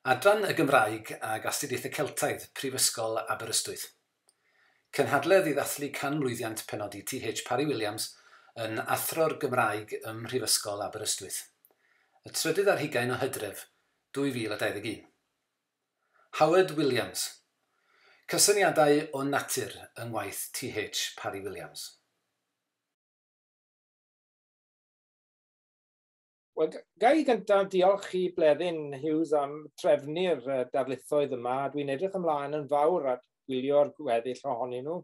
Adran y Gymraeg ag Astudiaethau Celtaidd, Prifysgol Aberystwyth. Cynhadledd i ddathlu canmlwyddiant penodi T.H. Parry-Williams yn Athro'r Gymraeg ym Mhrifysgol Aberystwyth. Y trydydd ar hugain o Hydref 2021. Howard Williams. Cysyniadau o natur yng ngwaith T.H. Parry-Williams. Wel, ga i gyntaf diolch i Bleddyn Hughes am trefnu'r darlithoedd yma. Dwi'n edrych ymlaen yn fawr at gwylio'r gweddill ohonyn nhw.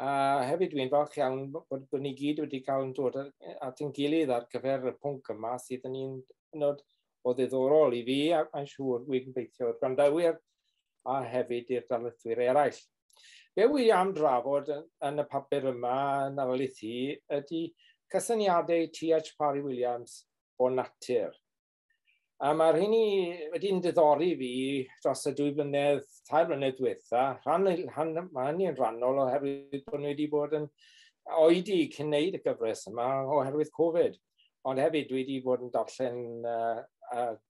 A hefyd dwi'n falch iawn bod ni gyd wedi cael yn dod at ein gilydd ar gyfer y pwnc yma sydd yn un hynod o ddiddorol i fi, a mae'n siŵr dwi'n gobeithio i'r gwrandawyr a hefyd i'r darlithwyr eraill. Be wy am drafod yn y papur yma yn arlith i ydy cysyniadau T.H. Parry Williams o natur. A mae'r rheini wedi'n diddori fi dros y 2 blynedd, 3 blynedd diwetha. Mae hynny'n rhannol oherwydd bod nhw wedi bod yn oedi cyn wneud y gyfres yma oherwydd Covid. Ond hefyd dwi wedi bod yn darllen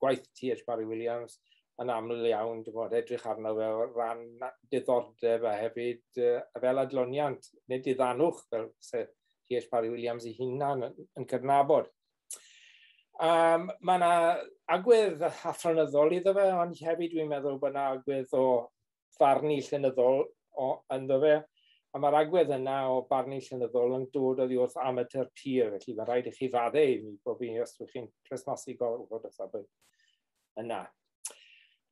gwaith T.H. Parry Williams yn aml iawn, dwi'n bod edrych arno fe o ran diddordeb a hefyd fel adloniant, neu diddanwch fel se T.H. Parry Williams ei hunan yn cydnabod. Mae yna agwedd athronyddol iddo fe, ond hefyd dwi'n meddwl bod yna agwedd o farnu llenyddol ynddo fe. A mae'r agwedd yna o barnu llenyddol yn dod oddi wrth amateur pur, felly mae'n rhaid i chi faddau i mi bod fi os ydych chi'n tresmasu gorfod o safbwynt yna.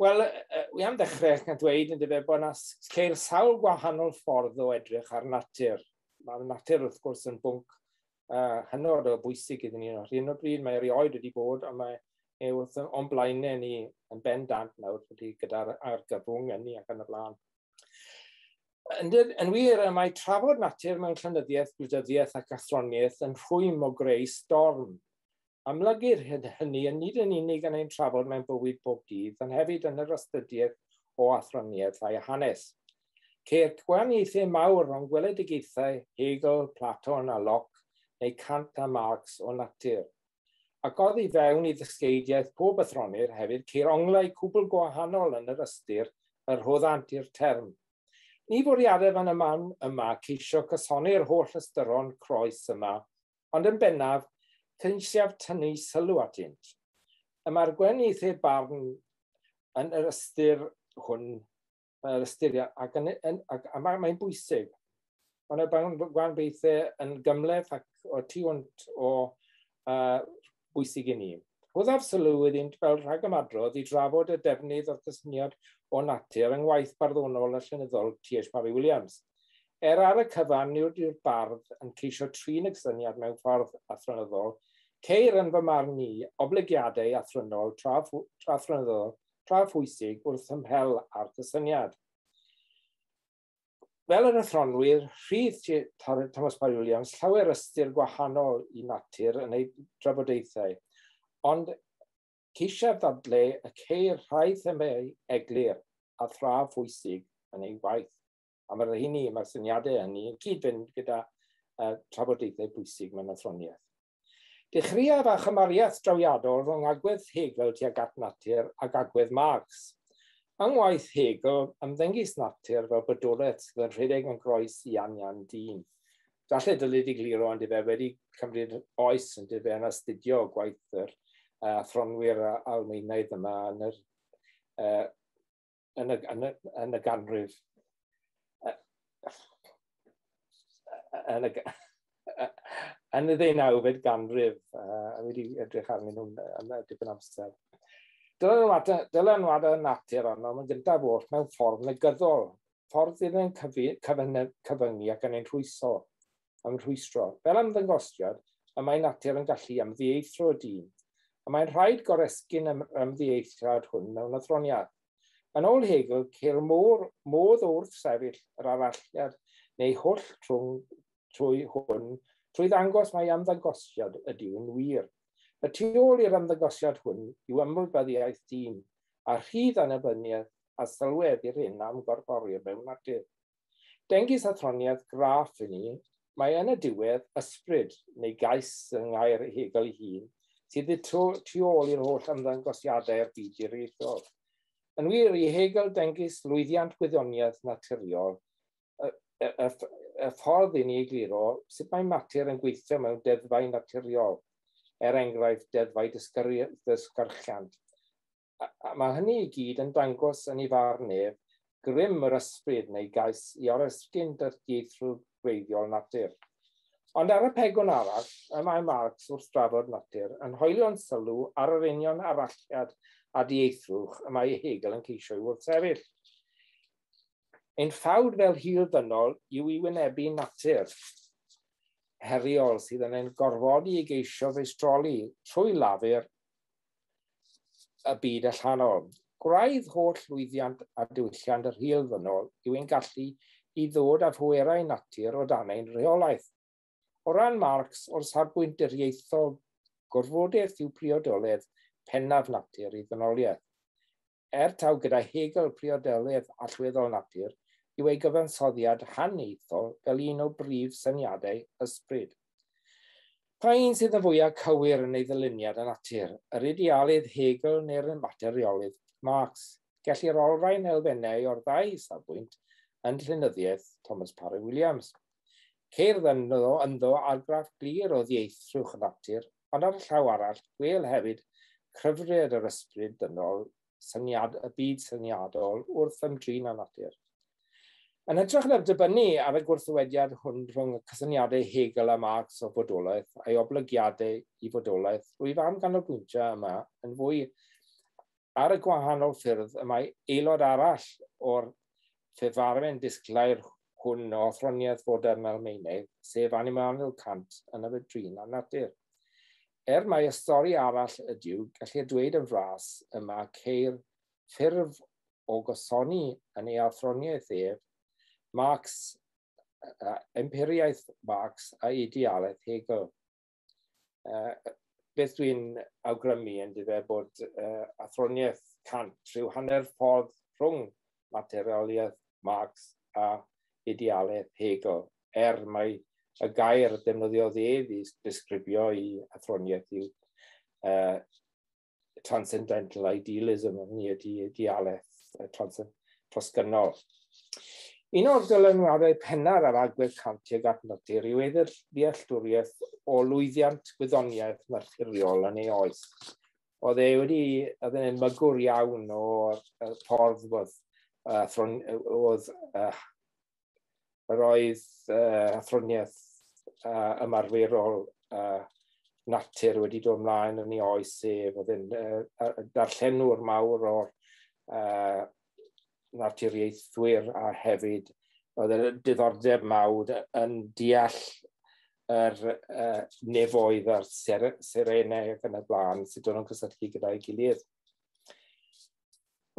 Wel, wi am ddechrau gan dweud yn dyfe bod yna ceir sawl gwahanol ffordd o edrych ar natur. Mae natur wrth gwrs yn bwnc hynod o bwysig iddyn ni. Ar hyn o bryd mae erioed wedi bod, ond mae wrth o'n blaenau ni yn bendant nawr wedi gyda'r argyfwng ynni ac yn y blaen. Yn wir, mae trafod natur mewn llenyddiaeth, gwleidyddiaeth ac athroniaeth yn rhwym o greu storm. Amlygir hynny yn nid yn unig yn ein trafod mewn bywyd bob dydd, ond hefyd yn yr astudiaeth o athroniaeth a'i hanes. Ceir gwahaniaethau mawr rhwng gweledigaethau Hegel, Platon a Locke, neu Kant a Marx o natur. Ac oddi fewn i ddysgeidiaeth pob athronydd hefyd, ceir onglau cwbl gwahanol yn yr ystyr yr rhoddant i'r term. Ni fwriadaf yn y man yma ceisio cysoni'r holl ystyron croes yma, ond yn bennaf, ceisiaf tynnu sylw atynt. Y mae'r gwahaniaethau barn yn yr ystyr hwn, yr ystyr, ac, yn, yn, ac, a mae'n bwysig. Mae yna gwahaniaethau yn gymhleth ac o tu hwnt o bwysig i ni. Rhoddaf sylw iddynt fel rhagymadrodd i drafod y defnydd o'r cysyniad o natur yng ngwaith barddonol a llenyddol T.H. Parry Williams. Er ar y cyfan nid yw'r bardd yn ceisio trin y cysyniad mewn ffordd athronyddol, ceir yn fy marn i oblygiadau athronyddol tra phwysig wrth ymhel â'r cysyniad. Fel yr athronwyr, rhydd Thomas Parry Williams llawer ystyr gwahanol i natur yn ei drafodaethau, ond ceisiaf ddadle y ceir rhai themâu eglur a thra phwysig yn ei waith. A mae'r hynny, mae'r syniadau hynny yn cyd-fynd gyda trafodaethau bwysig mewn athroniaeth. Dechreuaf â chymariaeth drawiadol rhwng agwedd Hegel tuag at natur ac agwedd Marx. Yng ngwaith Hegel, ymddengys natur fel bodolaeth sydd yn rhedeg yn groes i anian dyn. Falle dylid egluro ond ife wedi cymryd oes yn dyfe yn astudio gwaith yr athronwyr Almaenaidd yma yn yr, yn y, yn y, yn y ganrif. Yn y, yn y ddeunawfed ganrif, a wedi edrych arnyn nhw'n am dipyn amser. Dylanwadau natur arno yn gyntaf oll mewn ffordd negyddol, ffordd sydd yn cyfyngu ac yn ein rhwystro. Fel ymddangosiad, y mae natur yn gallu ymddieithro dyn, a mae'n rhaid goresgyn yr ymddieithriad hwn mewn athroniaeth. Yn ôl Hegel, ceir modd o wrthsefyll yr aralliad neu hwll trwy hwn, trwy ddangos mai ymddangosiad ydyw'n wir. Y tu ôl i'r ymddangosiad hwn yw ymwybyddiaeth dyn, a rhydd annibyniaeth a sylwedd i'r hyn am gorfforir mewn natur. Dengys athroniaeth graff i ni, mae yn y diwedd ysbryd neu gais yng ngair Hegel ei hun, sydd y tu ôl i'r holl ymddangosiadau'r byd diriaethol. Yn wir, i Hegel dengys lwyddiant gwyddoniaeth naturiol y ffordd i ni egluro sut mae mater yn gweithio mewn deddfau naturiol, er enghraifft deddfau dysgyrchiant. A mae hynny i gyd yn dangos yn ei farn ef grym yr ysbryd neu gais i oresgyn dieithrwydd gwreiddiol natur. Ond ar y pegwn arall, y mae Marx wrth drafod natur yn hoelio'n sylw ar yr union aralliad a dieithrwch y mae Hegel yn ceisio i wrthsefyll. Ein ffawd fel hil ddynol yw i wynebu natur heriol sydd yn ein gorfodi i geisio feistroli trwy lafur y byd allanol. Gwraidd holl lwyddiant a diwylliant yr hil ddynol yw ein gallu i ddod â phwerau natur o dan ein rheolaeth. O ran Marx, o'r safbwynt diriaethol, gorfodaeth yw priodoledd pennaf natur i ddynoliaeth. Er taw gyda Hegel priodoledd allweddol natur yw ei gyfansoddiad haniaethol fel un o brif syniadau ysbryd. Pa un sydd yn fwyaf cywir yn ei ddyluniad y natur, yr idealydd Hegel neu'r materiolydd Marx? Gellir olrhain elfennau o'r ddau safbwynt yn llenyddiaeth Thomas Parry Williams. Ceir ynddo argraff glir o ddieithrwch natur, ond ar y llaw arall, gwel hefyd cryfriad yr ysbryd dynol, syniad, y byd syniadol wrth ymdrin â natur. Yn hytrach na dibynnu ar y gwrthywediad hwn rhwng y cysyniadau Hegel a Marx o fodolaeth a'i oblygiadau i fodolaeth, rwyf am ganolbwyntio yma yn fwy ar y gwahanol ffyrdd y mae aelod arall o'r ffefarfen disglair hwn o athroniaeth fodern Almaenaidd, sef Immanuel Kant yn y drin â natur. Er mai y stori arall ydyw, gellir dweud yn fras yma ceir ffurf o gysoni yn ei athroniaeth ef, Marx, empiriaeth Marx a idealaeth Hegel. Beth dwi'n awgrymu yn dyfe bod athroniaeth Kant rhyw hanner ffordd rhwng materialiaeth Marx a idealaeth Hegel, er mai y gair defnyddiodd ef i disgrifio i athroniaeth yw transcendental idealism, neu ydy idealaeth trosgynnol. Un o'r dylanwadau pennar ar agwedd Kant tuag at natur yw ei ddealltwriaeth o lwyddiant gwyddoniaeth naturiol yn ei oes. Oedd e'n edmygwr iawn o'r ffordd oedd athroniaeth ymarferol natur wedi dod ymlaen yn ei oes ef. Oedd e'n darllenwr mawr o'r naturiaethwyr a hefyd oedd y diddordeb mawr yn deall yr nefoedd a'r serenau ac yn y blaen, sut o'n nhw'n cysylltu gyda'i gilydd.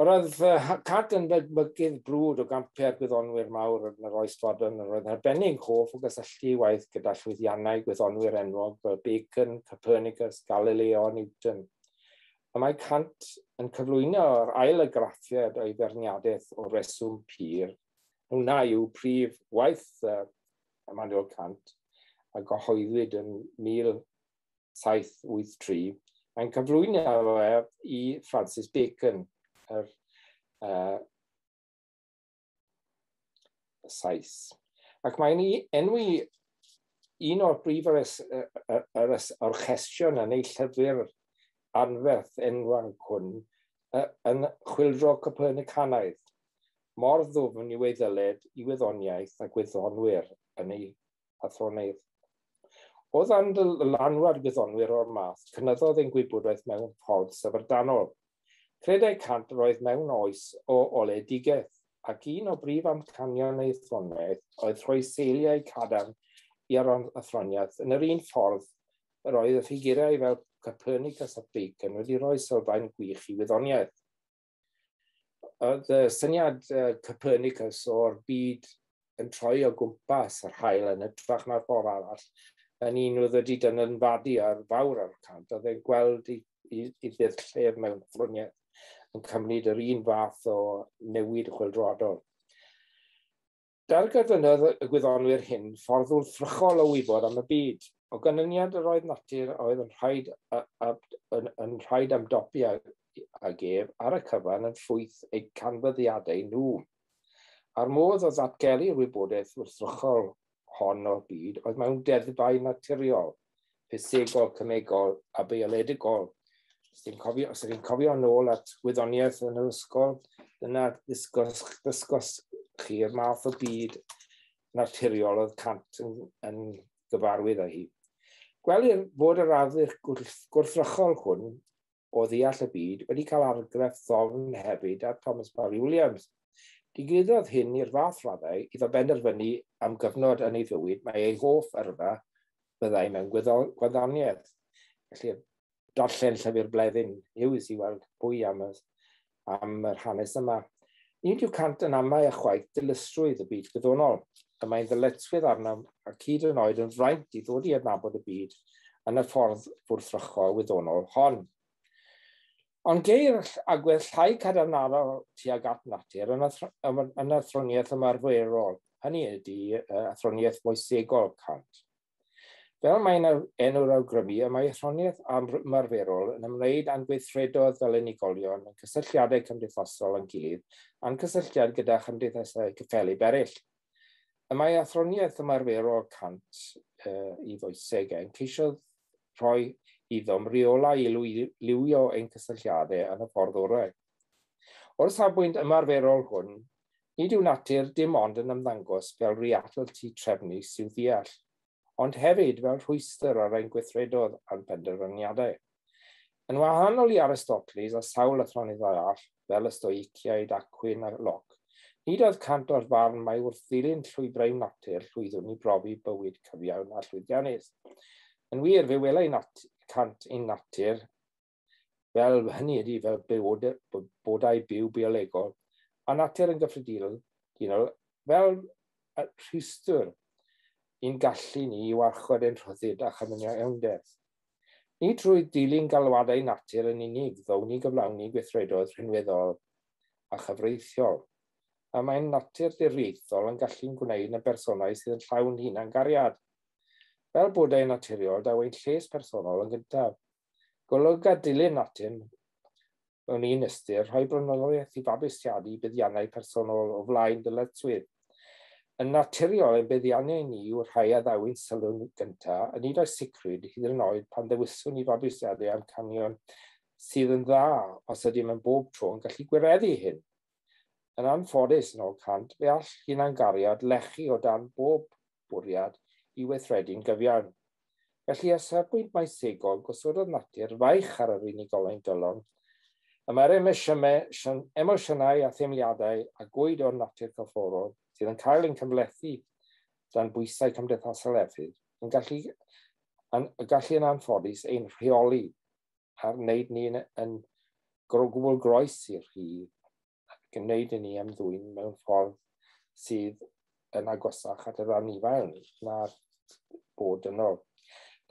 Oedd Kant yn ddygmygydd brwd o gampau'r gwyddonwyr mawr yn yr oes fodern, yr oedd yn arbennig hoff o gysylltu waith gyda llwyddiannau gwyddonwyr enwog fel Bacon, Copernicus, Galileo a Newton. A mae Kant yn cyflwyno'r ail argraffiad o'i feirniadaeth o reswm pur. Hwnna yw prif waith Immanuel Kant, a gyhoeddwyd yn 1783. Mae'n cyflwyno fe i Francis Bacon, yr Sais. Ac mae'n enwi un o'r brif orchestion yn ei llyfr anferth enwog hwn yn chwyldro Copernicanaidd, mor ddwfn yw ei ddyled i wyddoniaeth a gwyddonwyr yn ei athroniaeth. O ddan dylanwad gwyddonwyr o'r math, cynyddodd ein gwybodaeth mewn ffordd syfrdanol. Credai Kant roedd mewn oes o oleuedigaeth, ac un o brif amcanion ei athroniaeth oedd rhoi seiliau cadarn i'r athroniaeth yn yr un ffordd yr oedd y ffigurau fel Copernicus a Bacon wedi rhoi sylfaen gwych i wyddoniaeth. Oedd y syniad Copernicus o'r byd yn troi o gwmpas yr haul yn hytrach na'r ffordd arall yn un oedd wedi dylanwadu ar fawr ar Kant. Oedd e'n gweld i ddydd mewn athroniaeth yn cymryd yr un fath o newid chwyldroadol. Darganfyddodd y gwyddonwyr hyn ffordd wrthrychol o wybod am y byd. O ganlyniad yr oedd natur oedd yn rhaid ymdopi ag ef ar y cyfan yn ffrwyth eu canfyddiadau nhw. A'r modd o ddatgelu'r wybodaeth wrthrychol hon o'r byd oedd mewn deddfau naturiol, ffisegol, cemegol a biolegol. Os ydych chi'n cofio nôl at wyddoniaeth yn yr ysgol, dyna ddysgos chi'r math o byd naturiol oedd Kant yn gyfarwydd â hi. Gwelir fod yr arddull gwrthrychol hwn o ddeall y byd wedi cael argraff ddofn hefyd ar Thomas Parry Williams. Digwyddodd hyn i'r fath raddau iddo benderfynu am gyfnod yn ei fywyd mae ei hoff yrfa byddai mewn gwyddoniaeth. Felly, darllen llyfr Bleddyn Hughes i weld pwy am yr hanes yma. Nid yw Kant yn amau ychwaith dilysrwydd y byd gwyddonol. Y mae'n ddyletswydd arnom ac hyd yn oed yn fraint i ddod i adnabod y byd yn y ffordd wrthrychol wyddonol hon. Ond geir agwedd llai cadarnhaol tuag at natur yn athroniaeth ymarferol, hynny ydy athroniaeth moesegol Kant. Fel mae'n enw'r awgrymu, y mae athroniaeth ymarferol yn ymwneud â'n gweithredoedd fel unigolion, yn cysylltiadau cymdeithasol yn gilydd, a'n cysylltiad gyda chymdeithasau cyffelyb eraill. Y mae athroniaeth ymarferol Kant i foesegau yn ceisio rhoi iddo reolau i lywio ein cysylltiadau yn y ffordd orau. O'r safbwynt ymarferol hwn, nid yw natur dim ond yn ymddangos fel realiti trefnus i'w ddeall, ond hefyd fel rhwystr ar ein gweithredoedd a'n penderfyniadau. Yn wahanol i Aristoteles a sawl athronydd arall, fel y Stoiciaid, Aquin a Locke, nid oedd Kant o'r farn mai wrth ddilyn llwybrau natur llwyddwn i brofi bywyd cyfiawn a llwyddiannus. Yn wir, fe welai Kant ein natur, fel hynny ydy fel bodau byw biolegol, a natur yn gyffredinol, fel rhwystr i'n gallu ni i warchod ein rhyddid a chyfiawnder. Ni trwy dilyn galwadau natur yn unig ddown ni gyflawni gweithredoedd rhinweddol a chyfreithiol. A mae'n natur diriaethol yn gallu'n gwneud yn bersonau sydd yn llawn hunangariad. Fel bodau naturiol, daw ein lles personol yn gyntaf. Golyga dilyn natur mewn un ystyr, rhoi blaenoriaeth i fabwysiadu buddiannau personol o flaen dyletswydd. Yn naturiol, ein buddiannau ni yw'r rhai a ddaw'n sylw'n gyntaf, a nid oes sicrwydd hyd yn oed pan ddewiswn i fabwysiadu amcanion sydd yn dda os ydym yn bob tro yn gallu gwireddu hyn. Yn anffodus, yn ôl Kant, fe all hunangariad lechu o dan bob bwriad i weithredu'n gyfiawn. Felly, o safbwynt moesegol, gosododd natur faich ar yr unigolyn dylon. Y mae'r emosiynau a theimliadau a gwyd o'r natur corfforol sydd yn cael ein cymhlethu dan bwysau cymdeithasol hefyd, yn gallu yn anffodus ein rheoli a'r wneud ni yn gwbl groes i'r rhydd ac yn wneud i ni ymddwyn mewn ffordd sydd yn agosach at yr anifail na'r bod dynol.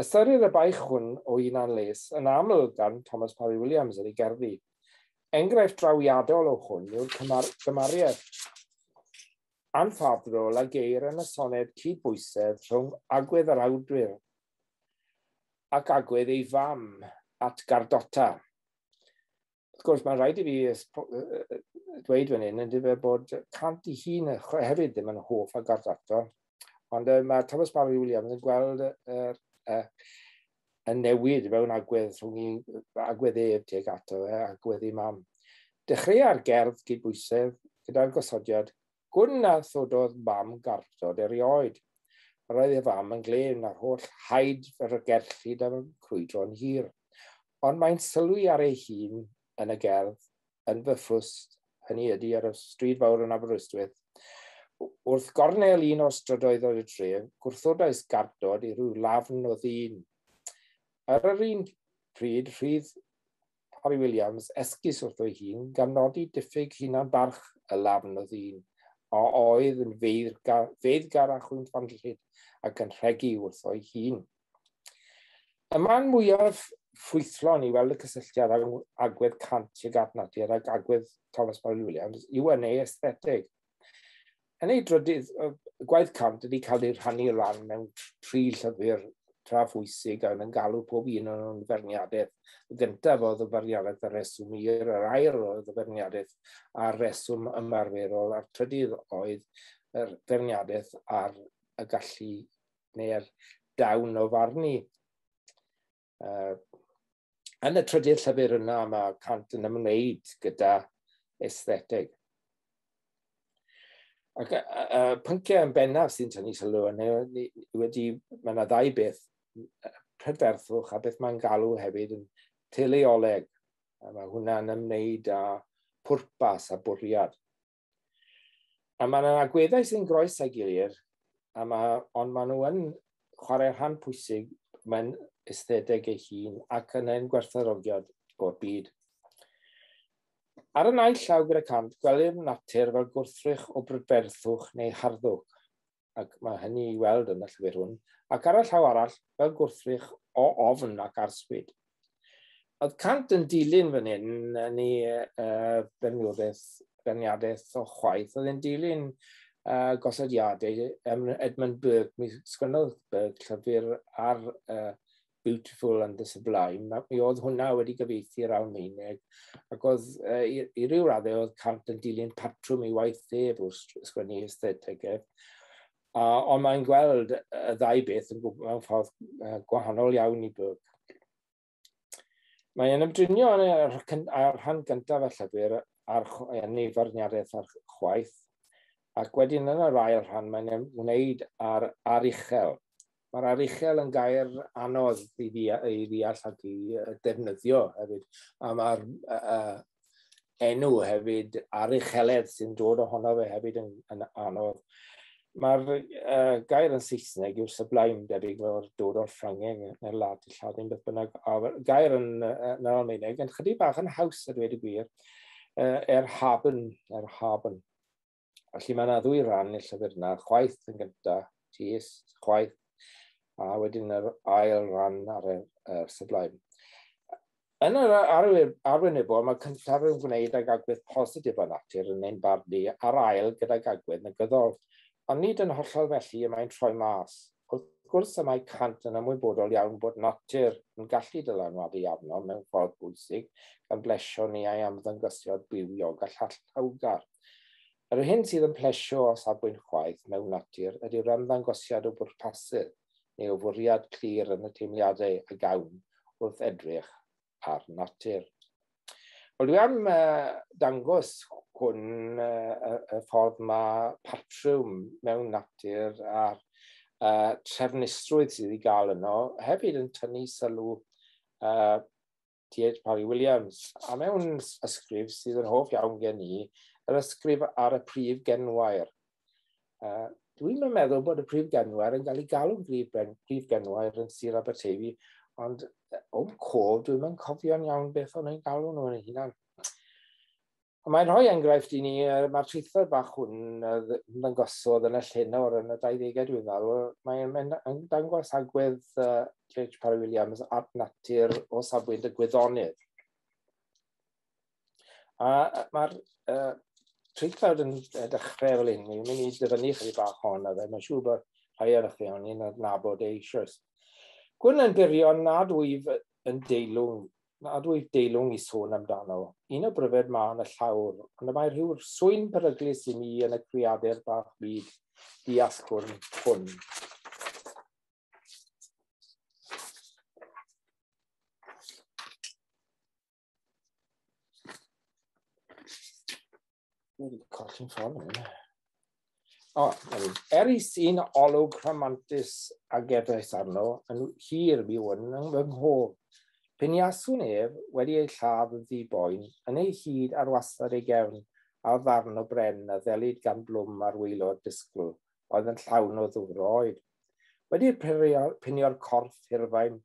Ystyrir y baich hwn o hunan les yn aml gan Thomas Parry Williams yn ei gerddi. Enghraifft drawiadol o hwn yw'r cymariaeth anffafrol a geir yn y soned cydbwysedd rhwng agwedd yr awdur ac agwedd ei fam at gardota. Wrth gwrs, mae'n rhaid i fi dweud fan hyn, yn bod Kant ei hun hefyd ddim yn hoff o gardota, ond mae Thomas Parry Williams yn gweld y newid mewn agwedd rhwng agwedd ef tuag ato fe, agwedd ei mam. Dechreua'r gerdd gydbwysedd gyda'r gosodiad, gwn na thododd mam gardod erioed. Roedd ei fam yn glên a'r holl haid yr gerllid am crwydro'n hir. Ond mae'n sylwi ar ei hun yn y gerdd, yn fy ffrwst, hynny ydy ar y stryd fawr yn Aberystwyth. Wrth gornel un o'r strydoedd o'r dref, gwrthodais gardod i ryw lafn o ddyn. Ar yr un pryd, rhydd Parry Williams esgus wrtho ei hun gan nodi diffyg hunan barch y lafn o ddyn, a oedd yn feiddgar a chwynffanllyd ac yn rhegi wrtho ei hun. Y man mwyaf ffrwythlon i weld y cysylltiad agwedd Kant tuag at natur ac agwedd Thomas Parry Williams yw yn ei aesthetig. Yn ei drydydd, gwaith Kant wedi cael ei rhannu lan mewn tri llyfr tra phwysig a yn galw pob un o'n nhw'n ferniadaeth. Y gyntaf oedd y ferniadaeth ar reswm hir, yr ail oedd y ferniadaeth ar reswm ymarferol, a'r trydydd oedd yr ferniadaeth ar y gallu neu'r dawn o farnu. Yn y trydydd llyfr yna mae Kant yn ymwneud gyda aestheteg. Ac y pynciau yn bennaf sy'n tynnu sylw yn wedi, mae yna ddau beth, prydferthwch a beth mae'n galw hefyd yn teleoleg. A mae hwnna'n ymwneud â pwrpas a bwriad. A mae yna agweddau sy'n groes â'i gilydd, ond maen nhw yn chwarae rhan pwysig mewn aestheteg ei hun ac yn ein gwerthfawrogiad o'r byd. Ar y naill llaw gyda Kant, gwelir natur fel gwrthrych o brydferthwch neu harddwch, ac mae hynny i weld yn y llyfr hwn, ac ar y llaw arall fel gwrthrych o ofn ac arswyd. Oedd Kant yn dilyn fan hyn yn ei beirniadaeth o chwaith, oedd e'n dilyn gosodiadau Edmund Burke. Mi sgwennodd Burke llyfr ar Beautiful and the Sublime. Mi oedd hwnna wedi gyfieithu i'r Almaeneg, ac oedd i ryw raddau oedd Kant yn dilyn patrwm ei waith ef wrth sgwennu aesthetegau. Ond mae'n gweld y ddau beth yn mewn ffordd gwahanol iawn i Burke. Mae'n ymdrinio ar rhan gyntaf y llyfr ar ei farniadaeth ar chwaith, ac wedyn yn yr ail rhan mae'n ymwneud â'r aruchel. Mae'r aruchel yn gair anodd i ddeall ac i defnyddio hefyd, a mae'r enw hefyd arucheledd sy'n dod ohono fe hefyd yn anodd. Mae'r gair yn Saesneg yw'r sublime, debyg o'r dod o'r Ffrangeg neu'r Lladin beth bynnag. A'r gair yn yr Almaeneg yn chydig bach yn haws a dweud y gwir, erhaben. Felly mae yna ddwy ran i'r llyfr yna, chwaith yn gyntaf, tis, chwaith, a wedyn yr ail ran ar y sublime. Yn yr arwynebol, mae cyntaf yn gwneud ag agwedd positif o natur yn ein barn ni, a'r ail gydag agwedd negyddol. Ond nid yn hollol felly y mae'n troi mas. Wrth gwrs y mae Kant yn ymwybodol iawn bod natur yn gallu dylanwadu arno mewn ffordd bwysig, gan blesio ni a'i ymddangosiad bywiog a llallawgar. Yr hyn sydd yn plesio o safbwynt chwaith mewn natur ydy'r ymddangosiad o bwrpasydd neu o fwriad clir yn y teimliadau a gawn wrth edrych ar natur. Wel, dwi am dangos hwn y ffordd mae patrwm mewn natur a'r trefnusrwydd sydd i gael yno hefyd yn tynnu sylw T.H. Parry Williams. A mewn ysgrif sydd yn hoff iawn gen i, yr ysgrif ar y prif genwair. Dwi'n meddwl bod y prif genwair yn cael ei galw'n prif genwair yn Sir Aberteifi, ond o'm cof, dwi'n mynd cofio'n iawn beth o'n i'n galw nhw yn eu hunan. Ond mae'n rhoi enghraifft i ni, mae'r traethawd bach hwn ymddangosodd yn y llenor yn y 20au dwi'n meddwl, mae'n dangos agwedd T.H. Parry Williams at natur o safbwynt y gwyddonydd. A mae'r traethawd yn dechrau fel hyn, mi'n mynd i dyfynnu chydig bach ohono fe, mae'n siŵr bod rhai ohonoch chi o'n i'n adnabod eisoes. Gwn yn burion nad wyf yn deilwng, nad wyf deilwng i sôn amdano. Un o bryfed mân y llawr, ond y mae rhyw swyn peryglus i mi yn y creadur bach byd diasgwrn hwn. Dwi'n colli'n ffordd yna. O, er i sy'n olwg rhamantus a gefais arno, yn hir mi wn yn fy nghof. Peniaswn ef wedi ei lladd yn ddi-boen, yn ei hyd ar wastad ei gefn, ar ddarn o bren a ddelid gan blwm ar waelod disgwyl, oedd yn llawn o ddŵr oed. Wedi pinio'r corff hirfain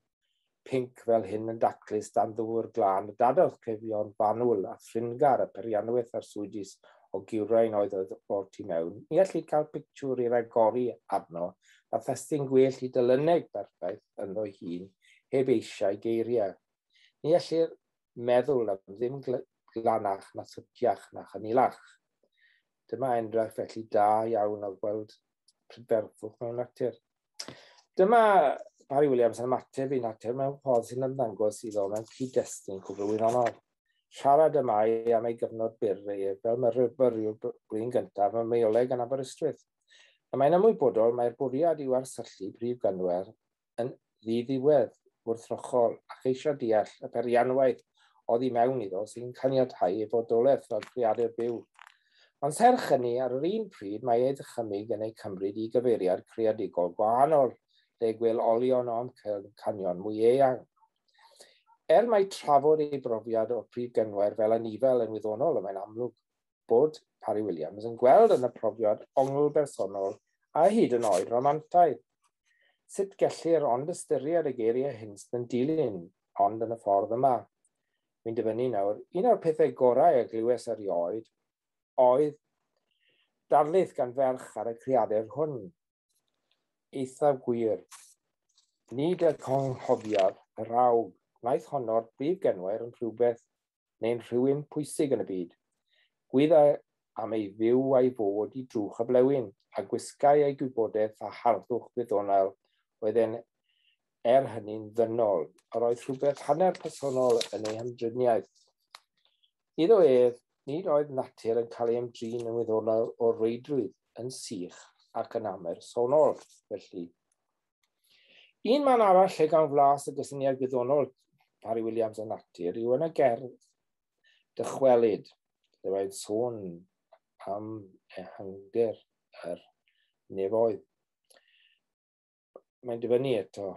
pinc fel hyn yn daclus dan ddŵr glân, dadodd cleifion fanwl a thringar y perianwyth arswydus o giwrain oedd o'r tu mewn. Ni allid cael pictiwr i ragori arno, a thestun gwell i dylyneg berffaith ynddo hun, heb eisiau geiriau. Ni allir meddwl am ddim glanach na thytiach na chynilach. Dyma enghraifft felly da iawn o gweld prydferthwch mewn natur. Dyma Parry Williams yn ymateb i natur mewn ffordd sy'n ymddangos iddo mewn cyd-destun cwbl wyddonol. Siarad y mae am ei gyfnod byr ef fel myfyriwr blwyddyn gyntaf mewn Myoleg yn Aberystwyth. Y mae'n ymwybodol mai'r bwriad yw arsyllu prif gynwer yn ddiddiwedd, wrthrychol, a cheisio deall y perianwaith oddi mewn iddo sy'n caniatáu ei fodolaeth fel creadur byw. Ond serch hynny, ar yr un pryd, mae ei ddychymyg yn ei cymryd i gyfeiriad creadigol gwahanol, lle gwel olion o amcanion mwy eang. Er mai trafod ei brofiad o'r prif gynwair fel anifel yn wyddonol, y mae'n amlwg bod Parry Williams yn gweld yn y profiad ongl bersonol a hyd yn oed romantaidd. Sut gellir ond ystyried y geiriau hyn sydd yn dilyn, ond yn y ffordd yma? Fi'n dyfynnu nawr, un o'r pethau gorau a glywes erioed oedd darlith gan ferch ar y creadur hwn. Eithaf gwir. Nid y conghofiad, y rawg, wnaeth honno'r brif genwair yn rhywbeth neu'n rhywun pwysig yn y byd. Gwyddai am ei fyw a'i fod i drwch y blewyn, a gwisgai ei gwybodaeth a harddwch wyddonol oedd e'n er hynny'n ddynol. Yr oedd rhywbeth hanner personol yn ei hymdriniaeth. Iddo ef, nid oedd natur yn cael ei ymdrin yn wyddonol o reidrwydd, yn sych ac yn amhersonol, felly. Un man arall lle gan flas y gysyniad gwyddonol Parry Williams o natur yw yn y gerdd Dychwelyd, lle mae'n sôn am ehangder yr nefoedd. Mae'n dyfynnu eto,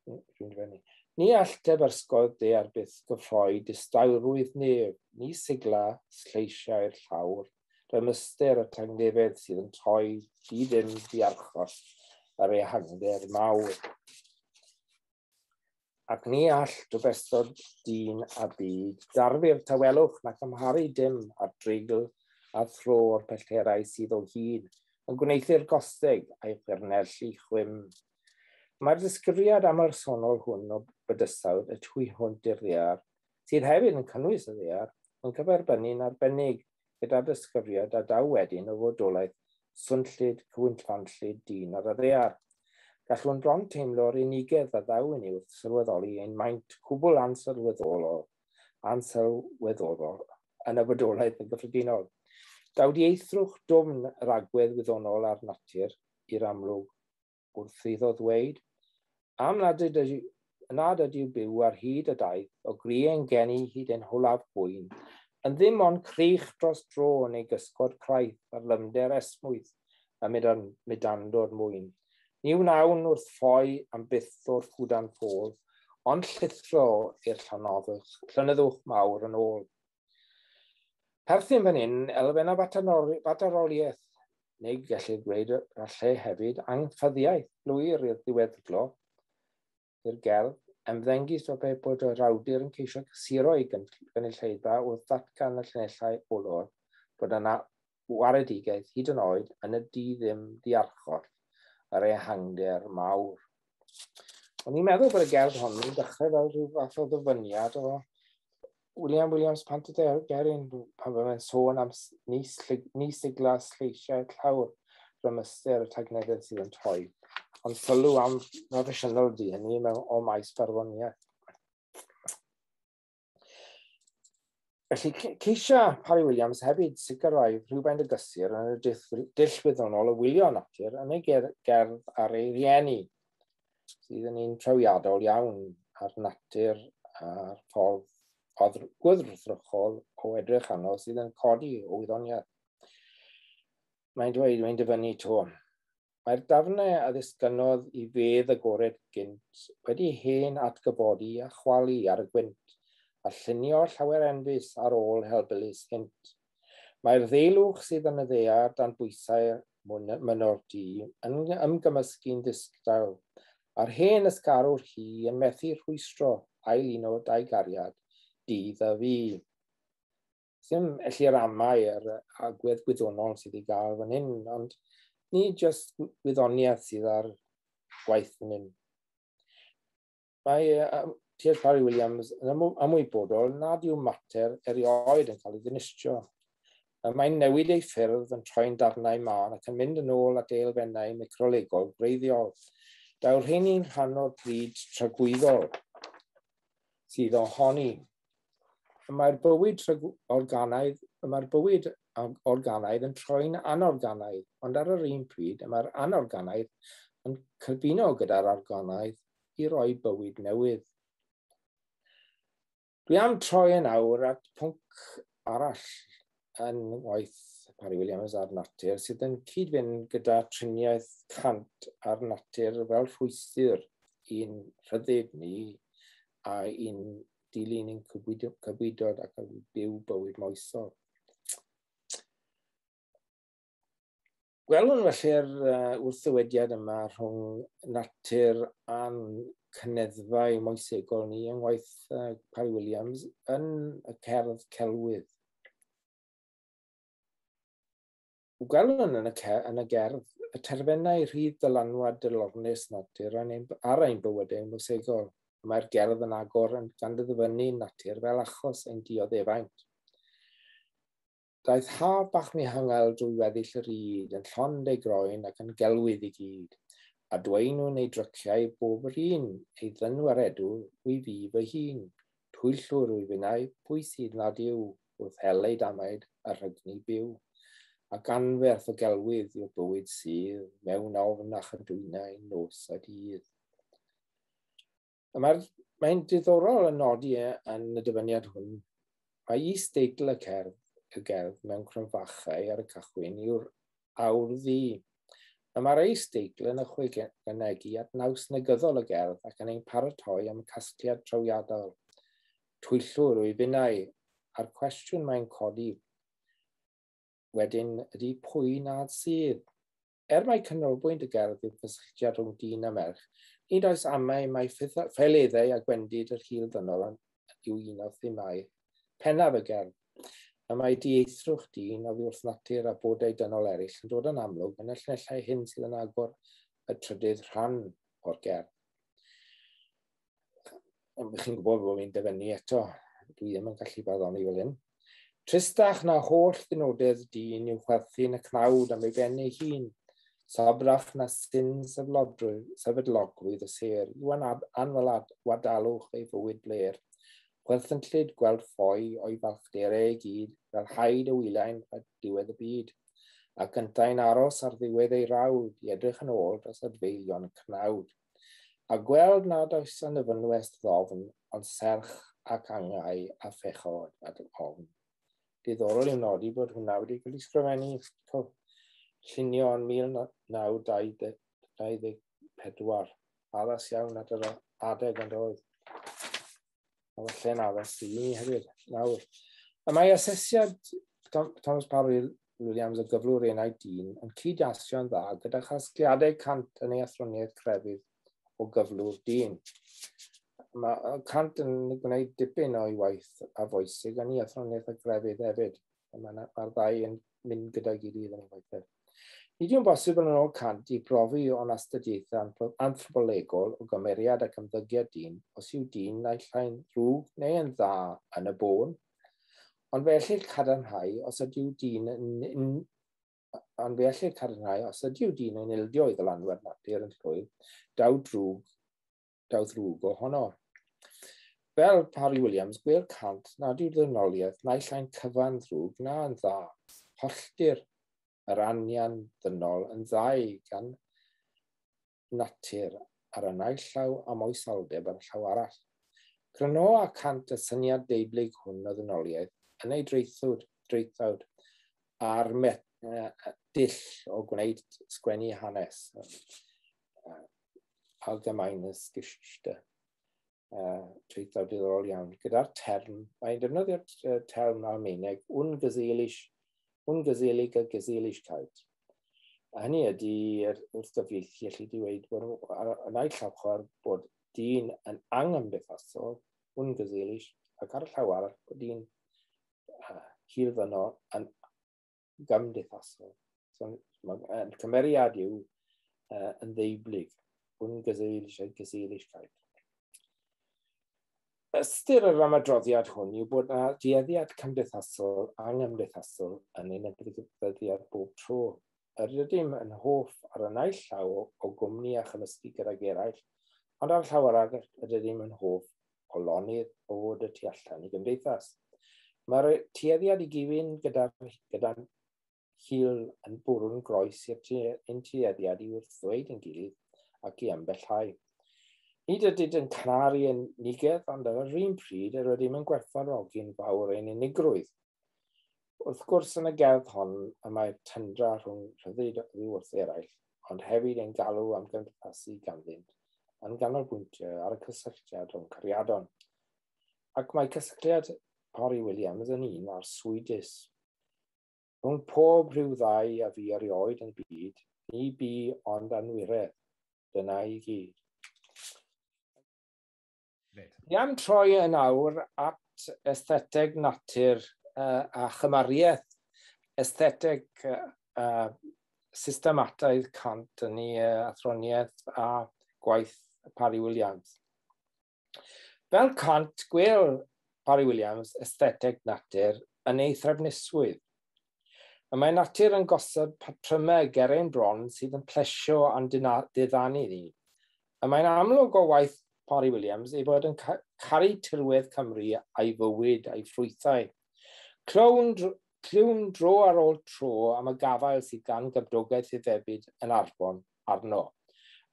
dwi'n dyfynnu. Ni all ysgodd de ar byth gyffroi distawrwydd nef, ni sigla lleisiau'r llawr, rymyster y tangnefedd sydd yn toi di ddim diarchos yr ehangder mawr. Ac ni all drwbestod dyn a byd darfu'r tawelwch na cymharu dim ar dreigl a thro'r pellterau sydd o hyd yn gwneuthur gosteg a'i chwyrnell i chwim. Mae'r disgrifiad amhersonol hwn o bydysawd y tu hwnt i'r ddaear, sydd hefyd yn cynnwys y ddaear, yn cyferbynnu'n arbennig gyda'r disgrifiad a daw wedyn o fodolaeth swnllyd, cwynllanllyd dyn ar y ddaear. Gallwn bron teimlo'r unigedd a ddaw i ni wrth sylweddoli ein maint cwbl ansylweddolol yn y fodolaeth yn gyffredinol. Daw dieithrwch dwfn yr agwedd wyddonol ar natur i'r amlwg wrth iddo ddweud, am nad ydyw byw ar hyd y daith o gri ein geni hyd ein holaf bwyn, yn ddim ond crych dros dro neu gysgod craith ar lymder esmwyth a mudandod mwyn. Ni wnawn wrth ffoi am byth o'r ffwdan ffôl, ond llithro i'r llonyddwch mawr yn ôl. Perthyn fan hyn, elfen o fateroliaeth, neu gellir dweud falle hefyd anghyfyddiaeth lwyr i'r diweddglo, i'r gerdd, ymddengys o be bod yr awdur yn ceisio cysuro ei gynulleidfa wrth ddatgan y llinellau olaf bod yna waredigaeth hyd yn oed yn y di-ddim diarcholl, yr ehangder mawr. O'n i'n meddwl bod y gerdd hon yn dechrau fel rhyw fath o ddyfyniad o William Williams Pantyderin, pan mae'n sôn am ni sigla lleisiau llawr rymyster y tagnefedd sydd yn toi. Ond sylw am proffesiynol di hynny mewn o maes barddoniaeth. Felly, ceisia Parry Williams hefyd sicrhau rhywfaint o gysur yn y dull wyddonol o wylio natur yn ei gerdd ar ei rieni, sydd yn un trawiadol iawn ar natur a'r ffordd gwrthrychol o edrych arno sydd yn codi o wyddoniaeth. Mae'n dweud, mae'n dyfynnu to. Mae'r dafnau a ddisgynnodd i fedd agored gynt wedi hen atgyfodi a chwalu ar y gwynt, a llunio llawer enfys ar ôl helbulus hynt. Mae'r ddeilwch sydd yn y ddaear dan bwysau mynor du yn ymgymysgu'n ddistaw, a'r hen ysgarwr hi yn methu rhwystro ail uno dau gariad, dydd a fi. Ddim ellir amau yr agwedd gwyddonol sydd i gael fan hyn, ond ni jyst wyddoniaeth sydd ar gwaith fan hyn. Mae T.H. Parry Williams yn ymwybodol nad yw mater erioed yn cael ei ddinistrio. Mae'n newid ei ffyrdd yn troi'n darnau mân ac yn mynd yn ôl at elfennau microlegol gwreiddiol. Daw'r rheini'n rhan o'r bryd tragwyddol sydd ohoni. Mae'r bywyd organaidd, mae'r bywyd organaidd yn troi'n anorganaidd, ond ar yr un pryd, mae'r anorganaidd yn cyfuno gyda'r organaidd i roi bywyd newydd. Dwi am troi yn awr at pwnc arall yn waith Parry Williams ar natur sydd yn cyd-fynd gyda triniaeth Kant ar natur fel rhwystr i'n rhyddid ni a i'n dilyn ein cybwydod ac yn byw bywyd moesol. Gwelwn felly'r wrthddywediad yma rhwng natur a'n cyneddfau moesegol ni yng ngwaith Parry Williams yn y cerdd Celwydd. Gwelwn yn y gerdd y terfynau rhydd dylanwad dilornus natur ar ein bywydau moesegol. Mae'r gerdd yn agor yn gan ddyfynnu natur fel achos ein dioddefaint. Daeth haf bach mihangel drwy weddill yr yd, yn llond ei groen ac yn gelwydd i gyd, a dweinwn ei dryciau bob yr un, ei ddynwaredw wy fi fy hun, twyllwr wy finnau, pwy sydd nad yw, wrth hel ei damaid a rhygni byw, ac anferth o gelwydd yw'r bywyd sydd, mewn ofn a chydwynau nos a dydd. Mae'n diddorol yn nodi yn y dyfyniad hwn, mae is-deitl y gerdd mewn cromfachau ar y cychwyn yw'r awr ddu. Mae'r is-deitl yn ychwanegu at naws negyddol y gerdd ac yn ein paratoi am y casgliad trawiadol. Twyllwr wyf finnau, a'r cwestiwn mae'n codi wedyn ydy pwy nad sydd. Er mai canolbwynt y gerdd yw'r cysylltiad rhwng dyn a merch, nid oes amau mai ffaeleddau a gwendid yr hil ddynol yw un o'r themâu pennaf y gerdd. Y mae dieithrwch dyn oddi wrth natur a bodau dynol eraill yn dod yn amlwg yn y llinellau hyn sydd yn agor y trydydd rhan o'r gerdd. Chi'n gwybod bod fi'n dyfynnu eto, dwi ddim yn gallu barddoni fel hyn. Tristach na holl ddynodedd dyn yw chwerthin y cnawd am ei ben ei hun, sobrach na syn sefydlogrwydd y sêr, yw anwadalwch ei fywyd blêr. Chwerthinllyd gweld ffoi o'i falchderau i gyd, fel haid y wylain rhag diwedd y byd, ac yntau'n aros ar ddiwedd ei rawd i edrych yn ôl dros adfeilion cnawd. A gweld nad oes yn y fynwes ddofn, ond serch ac angau a phechod a ofn. Diddorol yw nodi bod hwnna wedi cael ei sgrifennu llunio yn 1924. Addas iawn at yr adeg yn doedd. A falle'n addas i ni hefyd. Nawr, y mae asesiad Thomas Parry Williams o gyflwr enaid dyn yn cyd-asio'n dda gyda chasgliadau Kant yn ei athroniaeth crefydd o gyflwr dyn. Mae Kant yn gwneud dipyn o'i waith a foesig yn ei athroniaeth a grefydd hefyd. Mae'r ddau yn mynd gyda'i gilydd yn ei waith. Nid yw'n bosibl yn ôl Kant i brofi o'n astudiaethau anthropolegol o gymeriad ac ymddygiad dyn os yw dyn naill ai'n ddrwg neu yn dda yn y bôn, ond fe ellir cadarnhau os ydyw dyn yn ildio i ddylanwad natur yn llwyr, daw ddrwg ohono. Fel Parry Williams, gwêl Kant nad yw'r ddynoliaeth naill ai'n cyfan ddrwg na yn dda, holltir yr anian ddynol yn ddau gan natur ar y naill llaw a moesoldeb ar y llaw arall. Crynoa Kant y syniad deublyg hwn o ddynoliaeth yn ei draethawd a'r dull o gwneud sgwennu hanes, Allgemeines Geschichte, traethawd diddorol iawn, gyda'r term, mae'n defnyddio'r term Almaeneg, ungeselige Geselligkeit. A hynny ydy, wrth gyfieithu, allu di weud bod ar y naill ochr bod dyn yn angymdeithasol, ungeselig, ac ar y llaw arall bod dyn hil-ddynol yn gymdeithasol. So, cymeriad yw yn ddeublyg, ungeselige Geselligkeit. Ystyr yr ymadroddiad hwn yw bod yna dueddiad cymdeithasol angymdeithasol yn ein ymddygiad bob tro. Yr ydym yn hoff ar y naill llaw o gwmni a chymysgu gydag eraill, ond ar y llaw arall yr ydym yn hoff o lonydd o fod y tu allan i gymdeithas. Mae'r tueddiad i gyfun gyda'r gyda hil yn bwrw'n groes i'r tueddiad i wrthddweud yn gilydd ac i ymbellhau. Nid ydyd yn caru yn nigedd, ond ar yr un pryd yr ydym yn gwerthfawrogi'n fawr ein unigrwydd. Wrth gwrs, yn y gerdd hon, y mae'r tyndra rhwng rhyddid oddi wrth eraill, ond hefyd ein galw am gymdeithasu ganddynt, yn ganolbwyntio ar y cysylltiad rhwng cariadon. Ac mae cysylltiad Parry Williams yn un arswydus. Rhwng pob rhyw ddau a fi erioed yn y byd, ni bu ond anwiredd. Dyna i gyd. Ni am troi yn awr at estheteg natur a chymariaeth estheteg systemataidd Kant yn ei athroniaeth a gwaith Parry Williams. Fel Kant, gwel Parry Williams estheteg natur yn ei threfnusrwydd. Y mae natur yn gosod patrymau ger ein bron sydd yn plesio a'n diddanu ni. Y mae'n amlwg o waith Parry Williams ei fod yn caru tirwedd Cymru a'i fywyd a'i ffrwythau. Clywn, clywn dro ar ôl tro am y gafael sydd gan gymdogaeth ei febyd yn Arfon arno.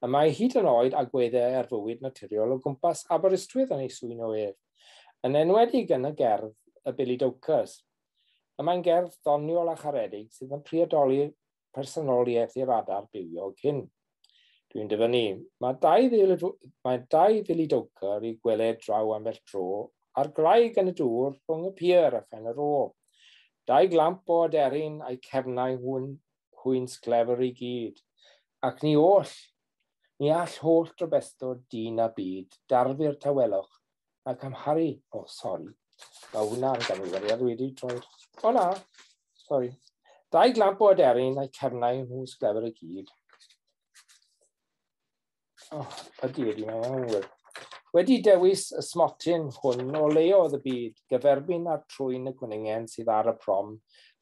Y mae hyd yn oed agweddau ar fywyd naturiol o gwmpas Aberystwyth yn ei swyno ef, yn enwedig yn y gerdd y Billy Dowkers. Y mae'n gerdd ddoniol a charedig sydd yn priodoli personoliaeth i'r adar bywiog hyn. Dwi'n dyfynnu, mae dau Billy Dowker i gweled draw ambell dro a'r graig yn y dŵr rhwng y pier a phen yr ôl. Dau glamp o aderyn a'i cefnau hwy'n sglefr i gyd. Ac ni oll, ni all holl drobestod dyn a byd darfu'r tawelwch ac amharu, oh, sori, mae hwnna'n gamgymeriad wedi troi'r, o na, sori. Dau glamp o aderyn a'i cefnau nhw sglefr i gyd. Oh, ydy, mae'n anghywir. Wedi dewis y smotyn hwn o leodd y byd, gyferbyn ar trwyn y cwningen sydd ar y prom,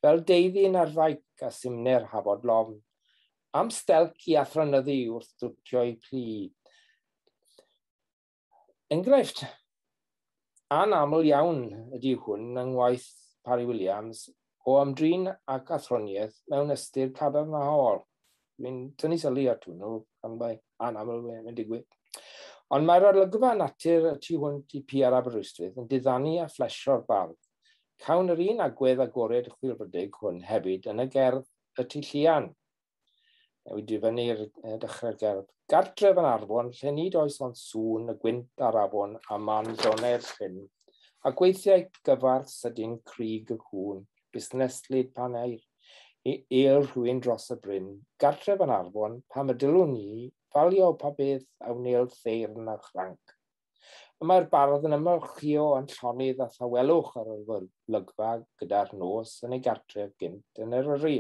fel deuddyn ar faic a simne'r hafod lofn. Am stelc i athronyddu wrth dwtio'i plu. Enghraifft anaml iawn ydy hwn yng ngwaith Parry Williams o ymdrin ac athroniaeth mewn ystyr cadarnhaol. Dwi'n tynnu sylw at hwnnw, pan mae anaml mae'n digwydd. Ond mae'r olygfa natur y tu hwnt i Pier Aberystwyth yn diddanu a phlesio'r bardd. Cawn yr un agwedd agored chwilfrydig hwn hefyd yn y gerdd y Tylluan. Newid i fyny'r dechrau'r gerdd. Gartref yn Arfon, lle nid oes ond sŵn y gwynt ar afon a man donau'r llyn, a gweithiau gyfarth sydyn crig y cŵn, busneslyd pan eir el rhywun dros y bryn. Gartref yn Arfon, pam y dylwn ni, falio pa beth a wnel theyrn a chranc. Y mae'r bardd yn ymolchio yn llonydd a thawelwch ar yr olygfa gyda'r nos yn ei gartref gynt yn Eryri.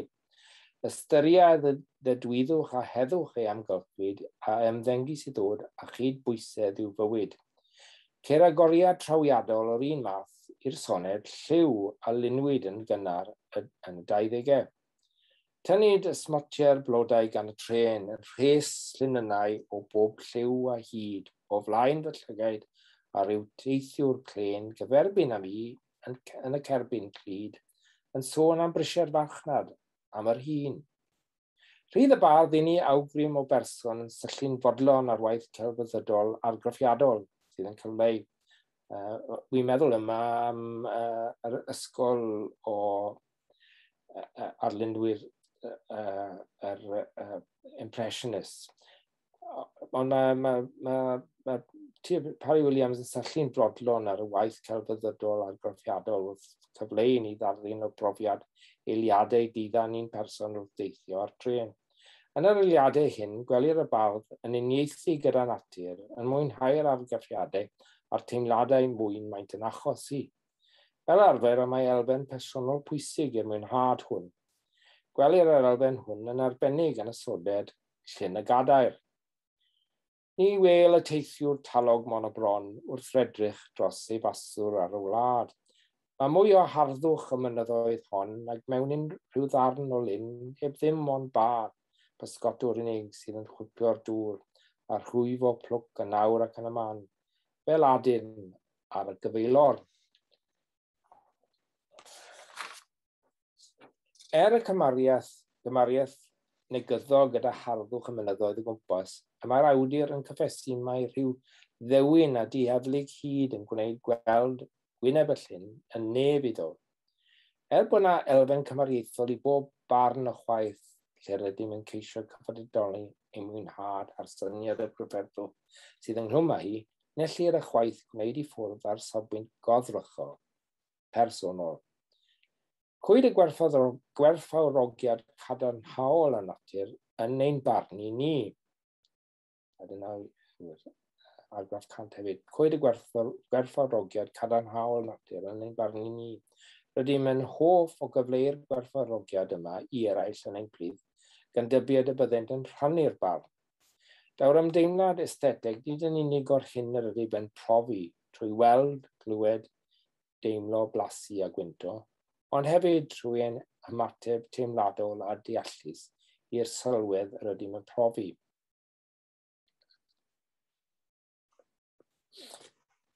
Ystyria ddedwyddwch a heddwch ei amgylchfyd a ymddengys i ddod a chyd bwysedd i'w fywyd. Ceir agoriad trawiadol o'r un math i'r soned lliw a lunwyd yn gynnar yn y 20au. Tynnid y smotiau'r blodau gan y trên yn rhes llinynnau o bob lliw a hyd o flaen fy llygaid a rhyw teithiwr clên gyferbyn â mi yn y cerbyn clyd yn sôn am brisiau'r farchnad, am yr hun. Rhydd y bardd i ni awgrym o berson yn syllu'n fodlon ar waith celfyddydol argraffiadol sydd yn cyfleu. Wi'n meddwl yma am yr ysgol o arlunwyr yr Impressionists. Ond mae Parry Williams yn syllu'n fodlon ar y waith celfyddydol argraffiadol wrth cyfleu ni ddarlun o brofiad eiliadau diddan un person wrth deithio ar trên. Yn yr eiliadau hyn, gwelir y bardd yn uniaethu gyda natur, yn mwynhau'r argraffiadau a'r teimladau mwyn maent yn achosi. Fel arfer, y mae elfen personol pwysig i'r mwynhad hwn. Gwelir yr elfen hwn yn arbennig yn y soned Llyn y Gadair. Ni wel y teithiwr talog mon o bron wrth redrych dros ei faswr ar y wlad. Mae mwy o harddwch y mynyddoedd hon nag mewn unrhyw ddarn o lyn heb ddim ond bar pysgotwr unig sydd yn chwipio'r dŵr a rhwyfo plwc yn awr ac yn y man, fel adyn ar y gyfeilor. Er y cymariaeth negyddol gyda harddwch y mynyddoedd o gwmpas, y mae'r awdur yn cyffesu mai rhyw ddewin a diheflig hyd yn gwneud gweld wyneb y llyn yn nef iddo. Er bod yna elfen cymariaethol i bob barn o chwaith lle rydym yn ceisio cyffredinoli ein mwynhad a'r syniad o'r brydferthwch sydd ynghlwm â hi, nellir y chwaith gwneud i ffwrdd ar safbwynt goddrychol, personol. Cwyd y gwerthfawrogiad cadarnhaol o natur yn ein barn i ni. A dyna argraff 100 hefyd. Cwyd y gwerthfawrogiad cadarnhaol natur yn ein barn i ni. Rydym yn hoff o gyfleu'r gwerthfawrogiad yma i eraill yn ein plith, gan dybied y byddent yn rhannu'r barn. Daw'r ymdeimlad estheteg nid yn unig o'r hyn yr ydym yn profi trwy weld, clywed, deimlo, blasu a gwynto, ond hefyd trwy ein ymateb teimladol a deallus i'r sylwedd yr ydym yn profi.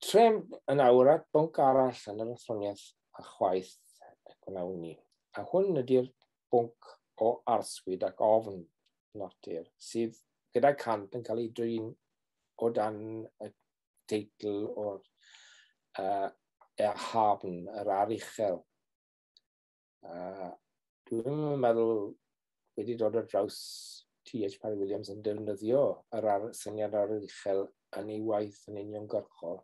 Trem yn awr at bwnc arall yn yr athroniaeth a chwaith gwnawn ni. A hwn ydy'r bwnc o arswyd ac ofn natur, sydd gyda Kant yn cael ei drin o dan y teitl o'r hafn, yr aruchel. Dwi'n meddwl wedi dod ar draws T.H. Parry Williams yn defnyddio yr syniad aruchel yn ei waith yn uniongyrchol,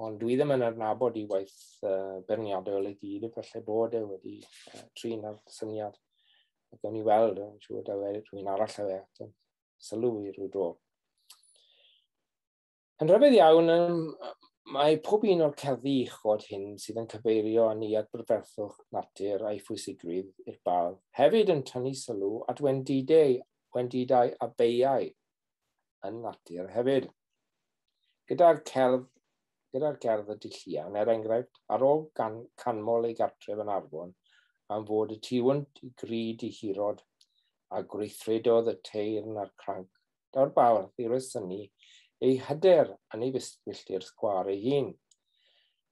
ond dwi ddim yn adnabod ei waith beirniadol i gyd, falle bod e wedi trin ar syniad. Gawn ni weld, yn siŵr daw rhywun arall â fe at sylw i ryw dro. Yn rhyfedd iawn, mae pob un o'r cerddi uchod hyn sydd yn cyfeirio ni at brydferthwch natur a'i phwysigrwydd i'r bardd, hefyd yn tynnu sylw at wendidau a beiau yn natur hefyd. Gyda'r cerdd y Dylluan, er enghraifft, ar ôl canmol ei gartref yn Arfon, am fod y tu hwnt i gryd i hirod a gweithredodd y teyrn a'r cranc, daw'r bardd i resynu ei hyder yn ei filltir sgwâr ei hun.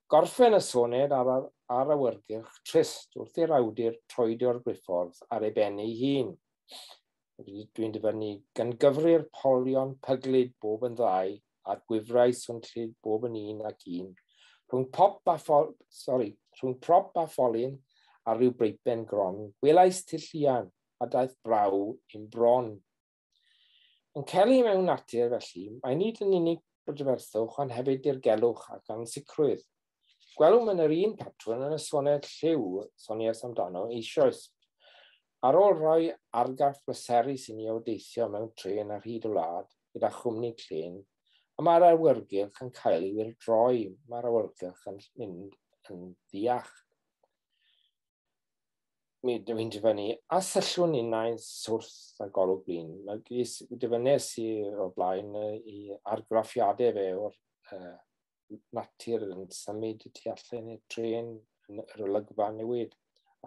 Gorffen y soned ar awyrgylch trist wrth i'r awdur troedio'r briffordd ar ei ben ei hun. Dwi'n dyfynnu, gan gyfri'r polion pyglyd bob yn ddau a'r gwifrau swnllyd bob yn un ac un, rhwng prop a ffolyn a rhyw breipen gron, gwelais tylluan a daeth braw i'm bron. Yn celu mewn natur felly, mae nid yn unig brydferthwch ond hefyd dirgelwch ac ansicrwydd. Gwelwn yn yr un patrwn yn y soned lliw soniais amdano eisoes. Ar ôl rhoi argraff bleserus i ni o deithio mewn trên ar hyd y wlad gyda chwmni clên, a mae'r awyrgylch yn cael ei wyrdroi, mae'r awyrgylch yn mynd yn ddiach. Mi dwi'n dyfynnu, a syllwn innau'n swrth a golwg blin. Mae dyfynnes i o blaen i argraffiadau fe o'r natur yn symud y tu allan i'r trên, yr olygfa newid.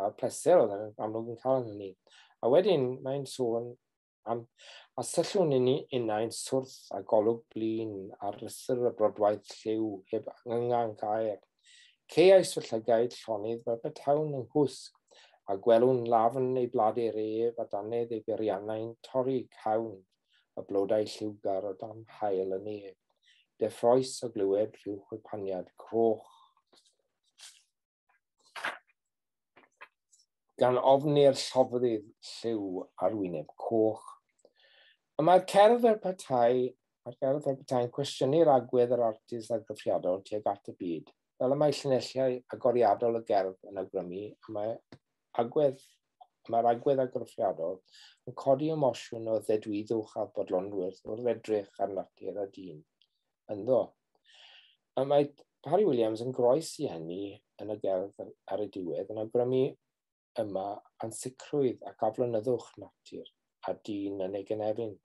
A pleser oedd yn amlwg yn cael hynny. A wedyn mae'n sôn am, a syllwn innau'n swrth a golwg blin ar rysr y brodwaith lliw heb yngan gair. Ceiais fy llygaid llonydd fel petawn yng nghwsg, a gwelwn lafn ei bladu'r ef a dannedd ei beiriannau'n torri cawn y blodau lliwgar o dan haul y nef. Deffroes o glywed rhyw chwipaniad croch. Gan ofni'r llofrudd lliw ar wyneb coch. Y mae'r cerdd fel petai'n cwestiynu'r agwedd yr artist argraffiadol tuag at y byd. Fel y mae llinellau agoriadol y gerdd yn awgrymu, y mae'r agwedd argraffiadol yn codi emosiwn o ddedwyddwch a bodlonrwydd wrth edrych ar natur a dyn ynddo. A mae Parry Williams yn groes i hynny yn y gerdd ar y diwedd yn awgrymu yma ansicrwydd ac aflonyddwch natur a dyn yn ei gynefin.